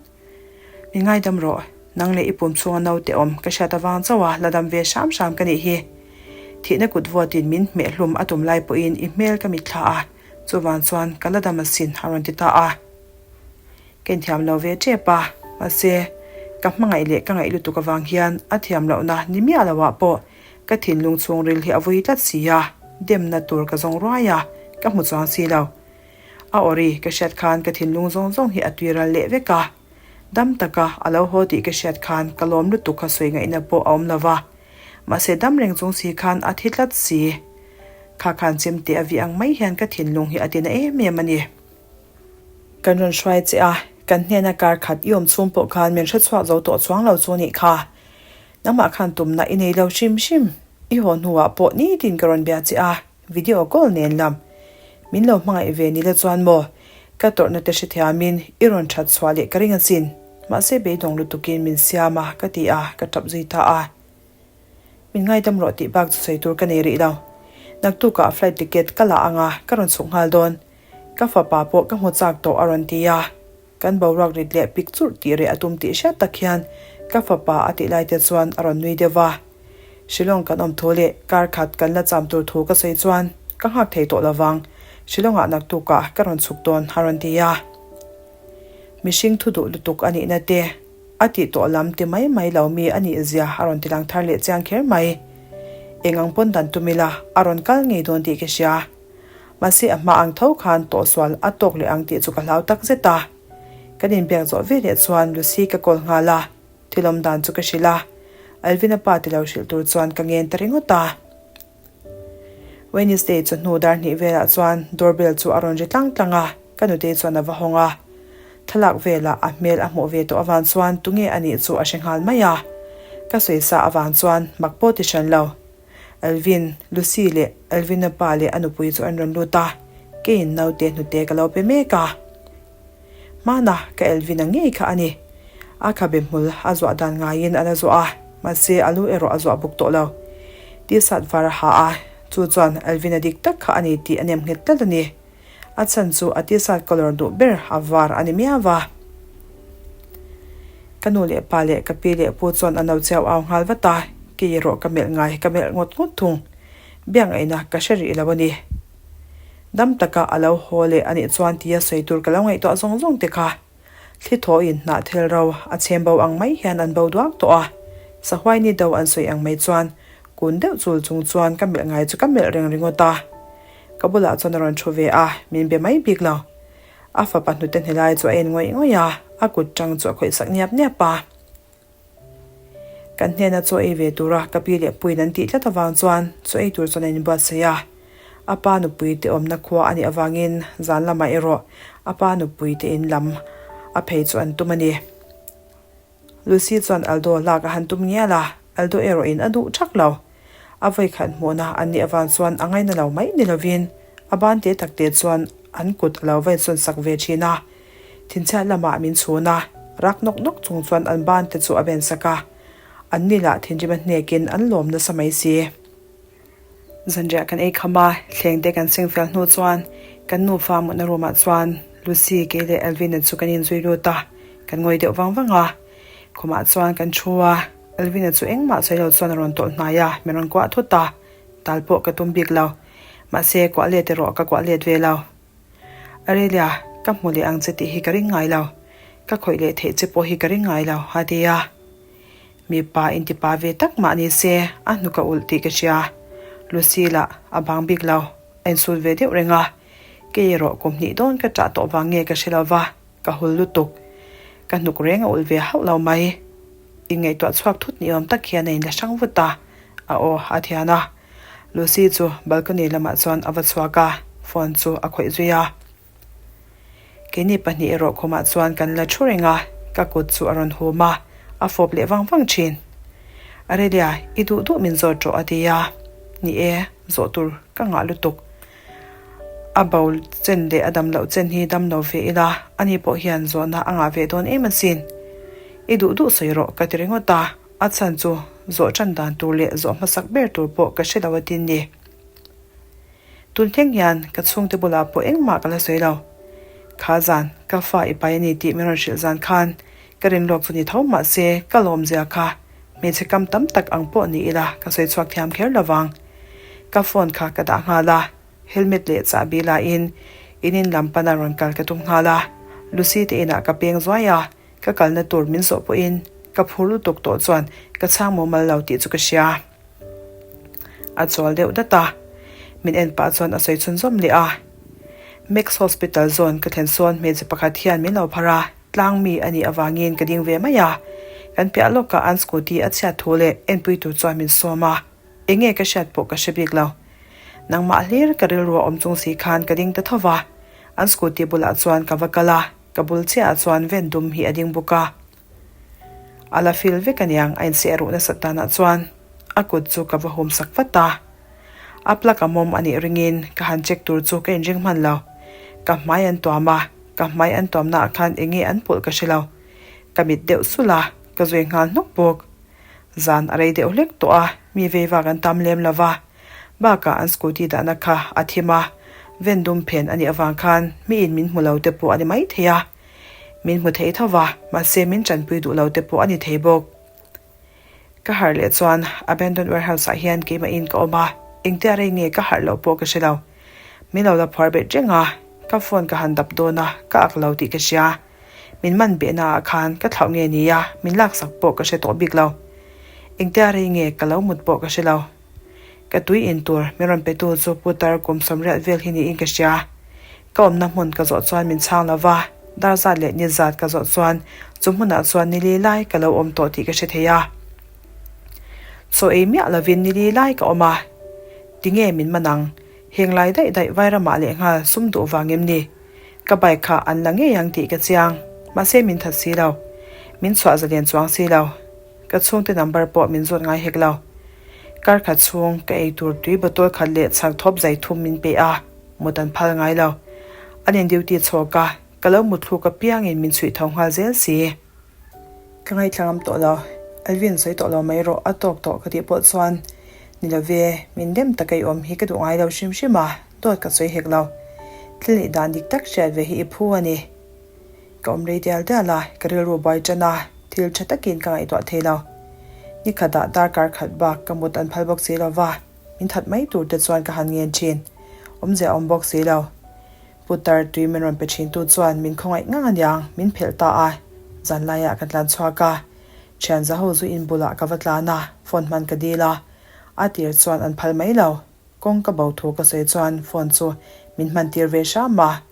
Mi ngaidam rawh, nang leh i pum chhunga naute awm ka hriat avang chauh a la dam ve hram hram ka nih hi. Thihna kut vuatin min hmeh hlum a tum lai pawhin i hmel ka mitthla a, chuvang chuan ka la dam asin a rawn ti ta a. Ka inthiam lo ve tep a, mahse ka hmangaih leh ka ngaih lutuk avang hian a thiam lohna ni miah lo ah pawh ka thinlung chhungril hi a vui tlat si a, demna tur ka zawng ruai a, ka hmu chuang si lo. A awri ka hriat khan ka thinlung zawng zawng hi a tui ral leh vek a. Dam taka a lo haw tih ka hriat khan ka lawm lutuk kha sawi ngaihna pawh a awm lo va. Mahse dam reng chung si khan a thi tlat si. Kha khan chemte a vih ang mai hian ka thinlung hi a tina em em a ni. Kan rawn hruai che a, kan hnena kar khat i awm chhung pawh khan min hrechhuak zo tawh chuang lo chu nih kha. Nangmah khan tumna i nei lo hrim hrim. I haw hnuah pawh nitin ka rawn bia che a. Video call nen lam. Min lo hmangaih ve ni la chuan maw? Ka tawrhna te hrethiamin i rawn that chhuah leh ka ring asin. Mahse beidawng lutukin min siam a ka ti a, ka tap zui ta a. Min ngaidam rawh tih bak chu sawi tur ka nei rih lo. Naktukah flight ticket ka la ang a, ka rawn chhuk nghal dawn. Ka fapa pawh ka hmu chak tawh a rawn ti a. Kan boruak rit leh pik churh tih reh a tum tih hriat tak hian ka fapa a tih lai te chuan a rawn nui deuh va. Shillong kan awm thu leh kar khat kan la cham tur thu ka sawi chuan ka nghak thei tawh lo vang, Shillong-ah naktukah ka rawn chhuk dawn a rawn ti a. Mihring thu duh lutuk a nihna te, a tih tawh lam ti mai mai lo mi a nih zia a rawn ti lang thar leh chiang kher mai. Eng ang pawn dan tum ila a rawn kal ngei dawn tih ka hria. Mahse a hma ang tho khan tawhsual a tawk leh ang tih chu ka hlau tak zet a. Kan inbiak zawh ve leh chuan Lucy ka call nghal a, thil awm dan chu ka hrilh a. Alvin-a pa ti lo hrilh tur chuan ka ngen ta ringawt a. Wednesday chawhnu dar hnih velah chuan doorbell chu a rawn ri tlang tlang a, ka nutei chuan a va hawng a. Thlalak velah a hmel a hmuh ve tawh avang chuan tunge a nih chu a hre nghal mai a. Ka sawisa avang chuan mak pawh ti hran lo. Alvin, Lucy leh Alvina pa leh a nupui chu an rawn lut a, keiin naute hnute ka lo pe mek a. Hmana ka Alvina ngei kha a ni. A khabe hmul a zuah dan ngaiin a la zuah a, mahse a lu erawh a zuah buk tawh lo. T-shirt var a ha a, chu chuan Alvina dik tak kha a ni tih a nem nghet tlat a ni. A chhan chu a t-shirt colour duh ber a var a ni miau va. Ka nu leh pa leh ka pi leh pu chuan an lo chiau au nghal vat a, kei erawh ka melh ngai ka melh ngawt ngawt thung. Biangaihna ka hre rih lo a ni. Dam taka a lo haw leh a nih chuan tia sawi tur ka lo ngaihtuah zawng zawng te kha. Thli thawiin hnah thel ro a chhem bo ang mai hian an bo duak tawh a, sahuai ni do an sawi ang mai chuan kun deuh chul chung chuan ka melh ngai chu ka melh reng ringawt a. Ka bulah chuan a rawn thu ve a, min be mai bik lo. A fapa hnute hnelai chu a en ngawih ngawih a, a kut tang chu a khawih sak niap niap a. Kan hnena chaw ei ve tura ka pi leh puiin an tih tlat avang chuan chaw ei tur chuan a inbuatsaih a. A pa nupui te awmna khua a nih avangin zan lamah erawh a pa nupui te in lam a phei chu an tum a ni. Lucy chuan Aldo lak a han tum ngial a, Aldo erawhin a duh thak lo. A vawikhat hmuhna an nih avang chuan a ngaina lo mai ni lovin a ban te tak te chuan an kut a lo vain sawn sak ve thin a. Thinchhiat lamah min chhun a, rak nawk nawk chung chuan an ban te chu a ben sak a. An ni lah thinrim a hnekin an lawm nasa mai si. Zanriah kan ei kham a, thleng te kan seng fel hnu chuan kan nufa mutna room ah chuan Lucy, kei leh Alvin-a chu kan inzui lut a, kan ngawi deuh vang vang a. Khumah chuan kan thu a, Alvin-a chu engmah sawi lo chuan a rawn tawlh hnai a, min rawn kuah thut a, tal pawh ka tum bik lo. Mahse, kuah let erawh ka kuah let ve lo. Aurelia, ka hmu leh ang che tih hi ka ring ngai lo. Ka khawih leh theih che pawh hi ka ring ngai lo, a ti a. Mipa intipa ve tak mah ni se, a hnuk a ulh tih ka hria. Lucy lah a bang bik lo, a insut ve deuh reng a. Kei erawh kum hnih dawn ka ṭah tawh vang nge ka hre lo va, ka hul lutuk. Ka hnuk reng a ulh ve hauh lo mai. Inngaihtuah chhuak thut ni awm tak hian a inla hrang vut a, a aw a thian a. Lucy chu balcony lamah chuan a va chhuak a, phone chu a khawih zui a. Keini pahnih erawh khumah chuan kan la thu reng a, ka kut chu a rawn hum a, a fawp leh vang vang thin. Arelia, i duh duh min zawt rawh a ti a, ni e, zawh tur ka ngah lutuk. A bo chen leh a dam loh chen hi dam lo ve ila, ani pawh hian zawhna a ngah ve dawn em asin. I duh duh sawi rawh ka ti ringawt a, a chhan chu zawh tan dan tur leh zawh hmasak ber tur pawh ka hre lo a tin ni. Tun thleng hian ka chhungte bulah pawh engmah ka la sawi lo. Kha zan, ka fa i pai a ni tih min rawn hrilh zan khan ka rin lawk chu ni tho mah se ka lawmzia kha hmeichhe kam tam tak ang pawh ni ila ka sawi chhuak thiam kher lo vang. Ka phone kha ka dah nghal a, helmet leh chahbi lain in in lam pana rawn kal ka tum nghal a, Lucy te inah ka peng zuai a, ka kalna tur min zawh pawhin ka phur lutuk tawh chuan ka chhang mumal lo tih chu ka hria. A chawl deuh dat a, min en pah chuan a sawi chhunzawm leh a. Max Hospital zawn ka thlen sawn hmeichhe pakhat hian min lo phar a, tlang mi a nih avangin ka ding ve mai a. Kan piah lawkah an scooty a chhiat thu leh enpui tur chuan min sawm a, eng nge ka hriat pawh ka hre bik lo. Nangmah hlir ka rilru a awm chung si khan ka ding ta tho va, an scooty bulah chuan ka va kal a, ka bul chiahah chuan ven dum hi a ding bawk a. A la feel vek aniang a inseh ruh nasat danah chuan a kut chu ka va hum sak vat a. A plug a mawm a nih ringin ka han check tur chu ka inring hman lo. Ka hmai an tuam a, ka hmai an tuamna ah khan eng nge an pawlh ka hre lo. Ka mit deuh sulh a, ka zui nghal hnawk bawk. Zan a rei deuh hlek tawh a, mi vei vak an tam lem lo va. Bakah an scooty dahna kha a thim a, ven dum phen a nih avang khan miin min hmu lo te pawh a ni maithei a. Min hmu thei tho va, mahse min tanpui duh lo te pawh a ni thei bawk. Ka harh leh chuan abandoned warehouse ah hian keimah in ka awm a, engtia rei nge ka harh loh pawh ka hre lo. Min lo la phuar bet reng a, ka phone ka han dap dawn a, ka ak lo tih ka hria. Min man behna ah khan ka thlauh nge nia, min laksak pawh ka hre tawh bik lo. Engtia rei nge ka lo mut pawh ka hre lo. Ka tui in tur min rawn petu chu putar kum sawmriat vel hi niin ka hria. Ka awmna hmun ka zawh chuan min chhang lo va, dar zat leh ni zat ka zawh chuan chu hmunah chuan ni li lai ka lo awm tawh tih ka hre thei a. Chaw ei miah lovin ni li lai ka awm a, tinge min man ang? Heng lai daih daih Vairamah lehnghal sum duh vang em ni? Ka bike kha an la ngei ang tih ka chiang, mahse min that si lo. Min chhuah zalen chuang si lo. Ka chhungte number pawh min zawt ngai hek lo. Kar khat chhung ka ei tur tui bottle khat leh chhak thawp zai thum min pe a, mut an phal ngai lo. An in duty chhawk a, ka lo mut thluk apiangin min chhuih tho nghal zel si. Ka ngaithla ngam tawh lo, Alvin sawi tawh lo mai rawh a tawk tawh ka tih pawh chuan ni lo ve, min dem taka i awm hi ka duh ngai lo hrim hrim a, dawt ka sawi hek lo. Thil nih dan dik tak hriat ve hi i phu a ni. Ka awm rei dial dial a, ka rilru buai tan a, thil tha takin ka ngaihtuah thei lo. Ni khatah darkar khat bak ka mut an phal bawk si lo va, min that mai tur te chuan ka han ngen thin. Awmzia a awm bawk si lo. Putar tui min rawn pe thin tu chuan min khawngaih ngang aniang, min phelh ta a. Zanlaiah ka tlan chhuak a, thian zaho zu in bulah ka va tlan a, phone hman ka dil a. A tir chuan an phal mai lo. Kawng ka bo thu ka sawi chuan phone chu min hman tir ve hram a,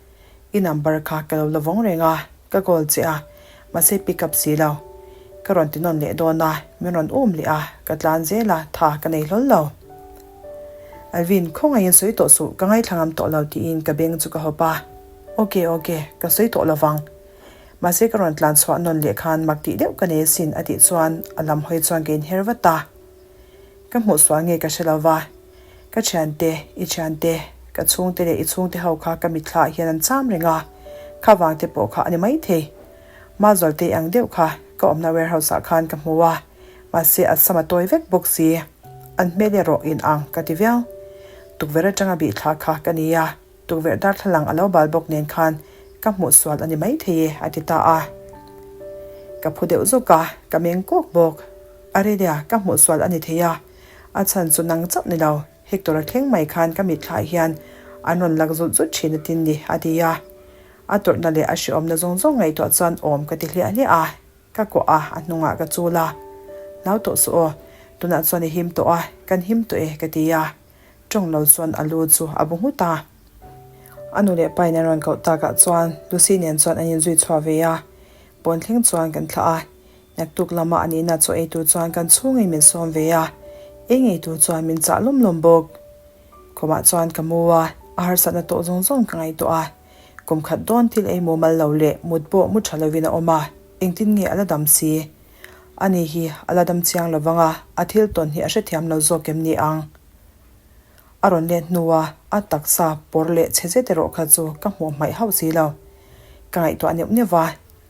i number kha ka lo la vawng reng a, ka call che a, mahse pick up si lo. Ka rawn ti nawn leh dawn a, min rawn um leh a, ka tlan zel a, tha ka nei hlawl lo. Alvin, khawngaihin sawi tawh suh, ka ngaithla ngam tawh lo tiin ka beng chu ka hawp a, Ok, ok, ka sawi tawh lo vang. Mahse ka rawn tlan chhuah nawn leh khan mak tih deuh ka nei asin a tih chuan a lam hawi chuan ka inher vat a. Ka hmuh sual nge ka hre lo va, ka thiante, i thiante, ka chhungte leh i chhungte ho kha ka mitthla ah hian an cham reng a, kha vang te pawh kha a ni maithei. Mazawlte ang deuh kha ka awmna warehouse ah khan ka hmu a, mahse a sam a tawi vek bawk si. An hmel erawh in ang ka ti viau. Tukverh atanga bih thla kha ka ni a. Tukverh darthlalang a lo bal bawk nen khan ka hmuh sual a ni maithei e a ti ta a. Ka phu deuh zawk a, ka meng kawk bawk. Arelia, ka hmuh sual a ni thei a, a chhan chu nang chauh ni lo, Hector a thleng mai khan ka mitthla hian an rawn lak zut zut thin a tin ni a ti a. A tawrhna leh a hrehawmna zawng zawng ngaihtuah chuan awm ka ti hliah hliah a, ka kuah a, a hnungah ka chul a. Hlau tawh suh aw, tunah chuan i him tawh a, kan him tawh e ka ti a. Tawng lo chuan a lu chu a bu nghut a. A nu leh pa in an rawn koh takah chuan Lucy nen chuan an inzui chhuah ve a, pawn thleng chuan kan thlah a. Naktuk lama a nihna chaw ei tur chuan kan chhungin min sawm ve a, ei ngei tur chuan min chah lawm lawm bawk. Khumah chuan ka mu a, a harsatna tawh zawng zawng ka ngaihtuah a. Kum khat dawn thil ei mumal lo leh mut pawh mu tha lovin a awm a, engtin nge a la dam si? Ani hi a la dam chiang lovang a, a thil tawn hi a hrethiam lo zawk em ni ang? A rawn let hnua a taksa pawr leh chhe zet erawh kha chu ka hmuh hmaih hauh si lo. Ka ngaihtuah neuh neuh va,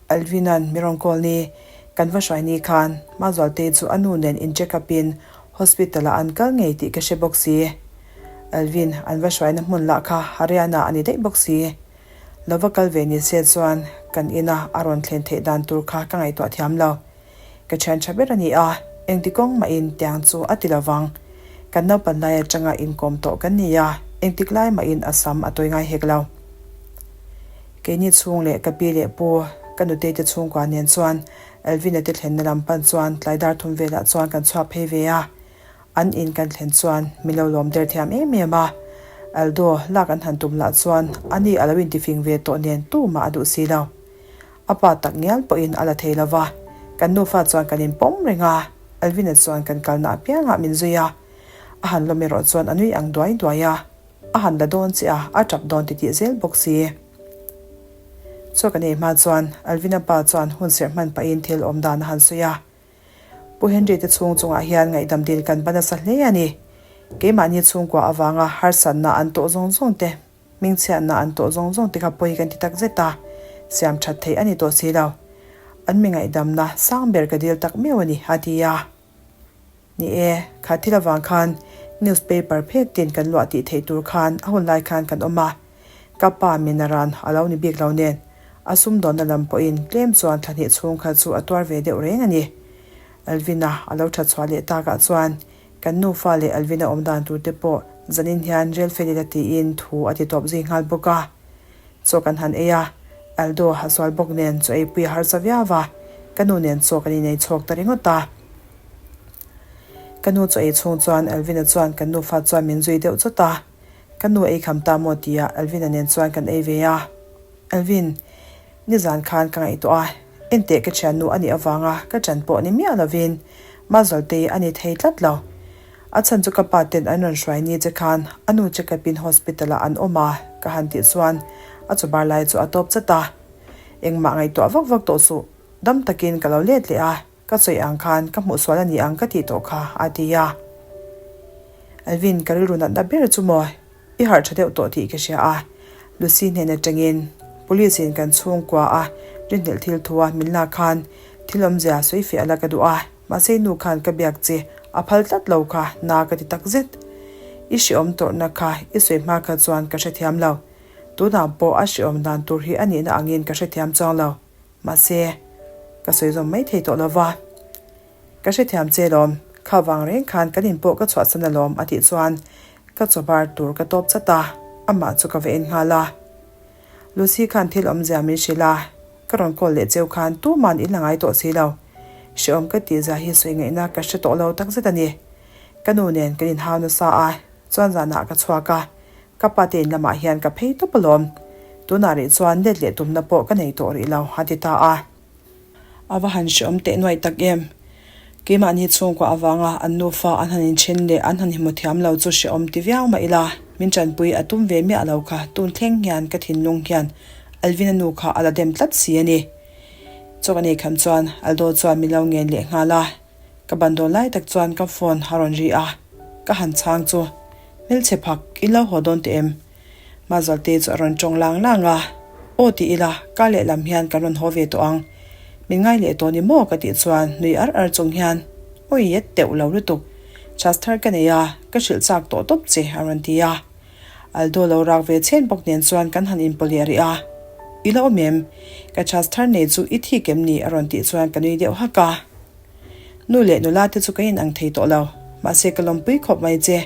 Alvin-a'n mi rawn call ni, kan va hruai ni khan Mazualtei chu a nu nen in check up in hospital ah an kal ngei tih ka hre bawk si. Alvin an va hruaina hmun lah kha Haryana a ni daih bawk si. Lo va kal ve ni se chuan kan ina a rawn thlen theih dan tur kha ka ngaihtuah thiam lo. Ka thian tha ber a ni a, engti kawng mahin tiang chu a ti lo vang. Kan naupan lai atanga inkawm tawh kan ni a, engtik lai mahin a sam a tawi ngai hek lo. Keini chhung leh ka pi leh pu, ka nutei te chhungkua nen chuan Alvin-a te thlenna lam pan chuan tlai dar thum velah chuan kan chhuak phei ve a. An in kan thlen chuan min lo lawm der thiam em em a. Aldo lak an han tum lah chuan ani a lo intifing ve tawh nen tumah a duh si lo. A pa tak ngial pawhin a la thei lo va, kan nufa chuan kan inpawm reng a, Alvin-a chuan kan kalna apiangah min zui a. A han lawm erawh chuan a nui ang duai duai a. A han la dawn che a, a tap dawn titih zel bawk si. Chaw kan ei hma chuan Alvin-a pa chuan hun serh hman pahin thil awm dan a han sawi a. Pu Henry te chhung chungah hian ngaihdam dil kan va nasa hle a ni. Keimahni chhungkua avanga harsatna an tawh zawng zawng te, hmingchhiatna an tawh zawng zawng te kha pawi kan ti tak zet a, siam that theih a ni tawh si lo. An mi ngaihdamna sang ber ka dil tak meuh a ni, a ti a. Ni e, kha thil avang khan news paper phek tin kan luah tih theih tur khan a hun lai khan kan awm a. Ka pa min a ran a lo ni bik lo nen, a sumdawnna lam pawhin tlem chuan thla hnih chhung kha chu a tuar ve deuh reng a ni. Alvin-a a lo that chhuah leh takah chuan kan nufa leh Alvin-a awm dan tur te pawh zanin hian rel fel ila tiin thu a ti tawp zui nghal bawk a. Chaw kan han ei a, Aldo a sual bawk nen chaw eipui a harsa viau a, ka nu nen chaw kan inei chhawk ta ringawt a. Ka nu chaw ei chhung chuan Alvin-a chuan kan nufa chuan min zui deuh chawt a, ka nu ei kham ta maw tia Alvin-a nen chuan kan ei ve a. Alvin, nizan khan ka ngaihtuah a, enteh ka thiannu a nih avanga ka ṭan pawh ni miah lovin Mazawltei a ni thei tlat lo. A chhan chu ka pa ten an rawn hruai ni che khan a nu check up in hospital ah an awm a ka han tih chuan a chawbar lai chu a tawp chat a. Engmah ngaihtuah vak vak tawh suh, dam takin ka lo let leh a, ka sawi ang khan ka hmuh sual a ni ang ka tih tawh kha a ti a. Alvin ka rilru natna ber chu maw i harh tha deuh tawh tih ka hria a, Lucy hnen atangin Police in kan chhungkua a rinhlelh thil thu a min lak khan thil awmzia sawi fiah la ka duh a. Mahse nu khan ka biak che a phal tlat lo kha na ka ti tak zet. I hreawm tawrhna kha i sawi hma kha chuan ka hrethiam lo. Tunah pawh a hreawm dan tur hi a nihna angin ka hrethiam chuang lo. Mahse, ka sawi zawm mai thei tawh lo va. Ka hrethiam che lawm, kha vang reng khan kan in pawh ka chhuahsan alawm a tih chuan ka chawbar tur ka tawp chat a, amah chu ka va en nghal a. Lucy khan thil awmzia min hrilh a. Ka rawn call leh cheu khan tuman in la ngai tawh si lo. Hrehawm ka tih zia hi sawi ngaihna ka hre tawh lo takzet a ni. Ka nu nen kan inhau nasa a, chuan zanah ka chhuak a, ka pa te in lamah hian ka phei tawp alawm. Tunah rih chuan let leh tumna pawh ka nei tawh rih lo, a ti ta a. A va han hrehawm teh nuaih tak em? Keimahni chhungkua avanga an nufa an han inthen leh an han hmu thiam lo chu hrehawm ti viau mah ila, min tanpui a tum ve miah lo kha tun thleng hian ka thinlung hian Alvin-a nu kha a la dem tlat si a ni. Chaw ka nei kham chuan Aldo chuan min lo ngen leh nghal a, ka ban dawn lai tak chuan ka phone a rawn ri a, ka han chhang chu hmelchhe phak in lo haw dawn teh em? Mazualte chu a rawn tawng lang lang a, Aw ti ila, kar lehlam hian kan rawn haw ve tawh ang. Min ngai leh tawh ni maw ka tih chuan nui ar ar chung hian, Awi et teuh lo lutuk, chhas thar ka nei a, ka hrilh chak tawh tawp che a rawn ti a. Aldo lo rak ve chhen bawk nen chuan kan han inpaw leh rih a, I la awm em? Ka chhas thar nei chu i thik em ni? a rawn tih chuan ka nui deuh hak a. Nu leh nula te chu ka inang thei tawh lo, mahse ka lawmpui khawp mai che.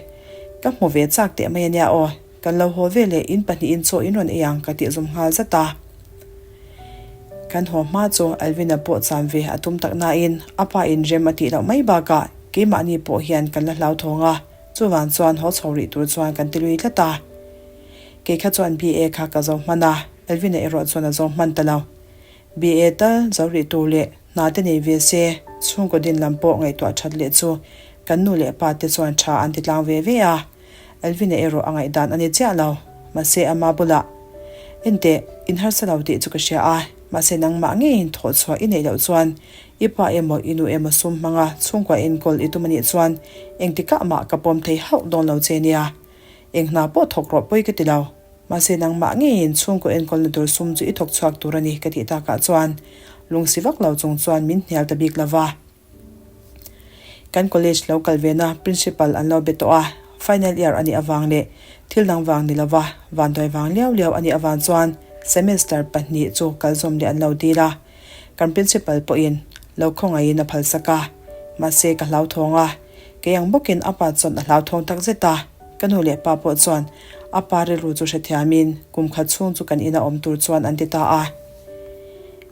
Ka hmu ve chak teh mai ania aw, kan lo haw ve leh in pahnihin chaw in rawn ei ang ka tih zawm nghal zat a. Kan haw hma chu Alvin-a pawh cham ve a tum tak nain a pa in rem a tih loh mai bakah keimahni pawh hian kan la hlauthawng a, chuvang chuan haw chho rih tur chuan kan ti lui tlat a. Kei kha chuan BA kha ka zo hman a, Elvina erawh chuan a zo hman ta lo. BA tal zo rih tur leh hna te nei ve se, chhungkaw din lam pawh ngaihtuah that leh chu kan nu leh pa te chuan tha an ti tlang ve ve a. Elvina erawh a ngaihdan a ni chiah lo. Mahse ama bulah, Enteh, in harsa lo tih chu ka hria a, mahse nangmah ngeiin thawh chhuah i neih loh chuan i pa emaw i nu emaw sum hmanga chhungkua enkawl i tum a nih chuan engtikah mah ka pawm thei hauh dawn lo che nia. Eng hna pawh thawk rawh pawi ka ti lo. Mahse nangmah ngeiin chhungkaw enkawlna tur sum chu i thawk chhuak tur a ni ka tih takah chuan lungsi vak lo chung chuan min hnial ta bik lo va. Kan college lo kal vena principal an lo be tawh a, final year a nih avang leh thil dang vang ni lova vanduai vang liau liau a nih avang chuan semester pahnih chu kal zawm leh an lo dil a. Kan principal pawhin lo khawngaihin a phalsak a, mahse ka hlauthawng a, kei ang bawkin a pa chuan a hlauthawng tak zet a, ka nu leh pa pawh chuan a pa rilru chu hrethiamin kum khat chhung chu kan ina awm tur chuan an ti ta a.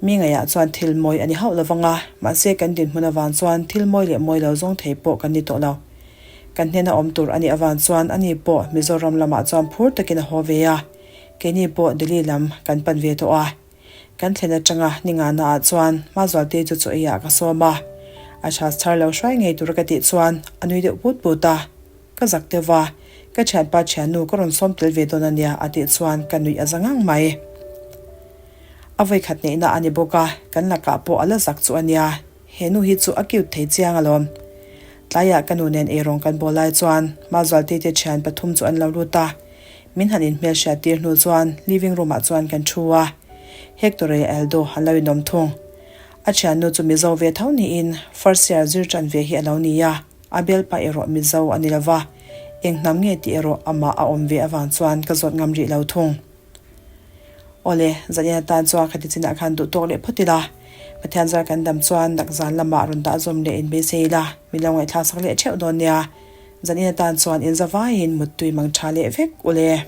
Mi ngaihah chuan thil mawi a ni hauh lo vang a, mahse kan dinhmun avang chuan thil mawi leh mawi lo zawng thei pawh kan ni tawh lo. Kan hnena awm tur a nih avang chuan ani pawh Mizoram lamah chuan phur takin a haw ve a, keini pawh Delhi lam kan pan ve tawh a. Kan thlen atanga ni ngahna ah chuan Hmazualte chu chaw eiah ka sawm a, a chhas thar lo hruai ngei tura ka tih chuan a nui deuh put put a, ka zak deuh va, ka thianpa thiannu ka rawn sawm tel ve dawn ania a tih chuan ka nuih a za ngang mai. A vawikhat neihna a ni bawk a, kan lakah pawh a la zak chu ania. He nu hi chu a cute thei chiang alawm. Tlaiah ka nu nen eirawng kan bawl lai chuan Mazualte te thian pathum chu an lo lut a. Min han inhmel hriat tir hnu chuan living room ah chuan kan thu a. Hector leh Aldo an lo inawm thung. A thiannu chu Mizo ve tho niin first year zir tan ve hi a lo ni a, a bialpa erawh Mizo a ni lova. Eng hnam nge tih erawh amah a awm ve avang chuan ka zawt ngam rih lo thung. Awle, zanin atan chuan khati chinah khan duh tawk leh phawt ila, Pathian zar kan dam chuan dak zan lamah rawn dah zawm leh inbeisei ila, min lo ngaihthlak sak leh theuh dawn nia. Zanin atan chuan inzavaiin muttui mang tha leh vek ule.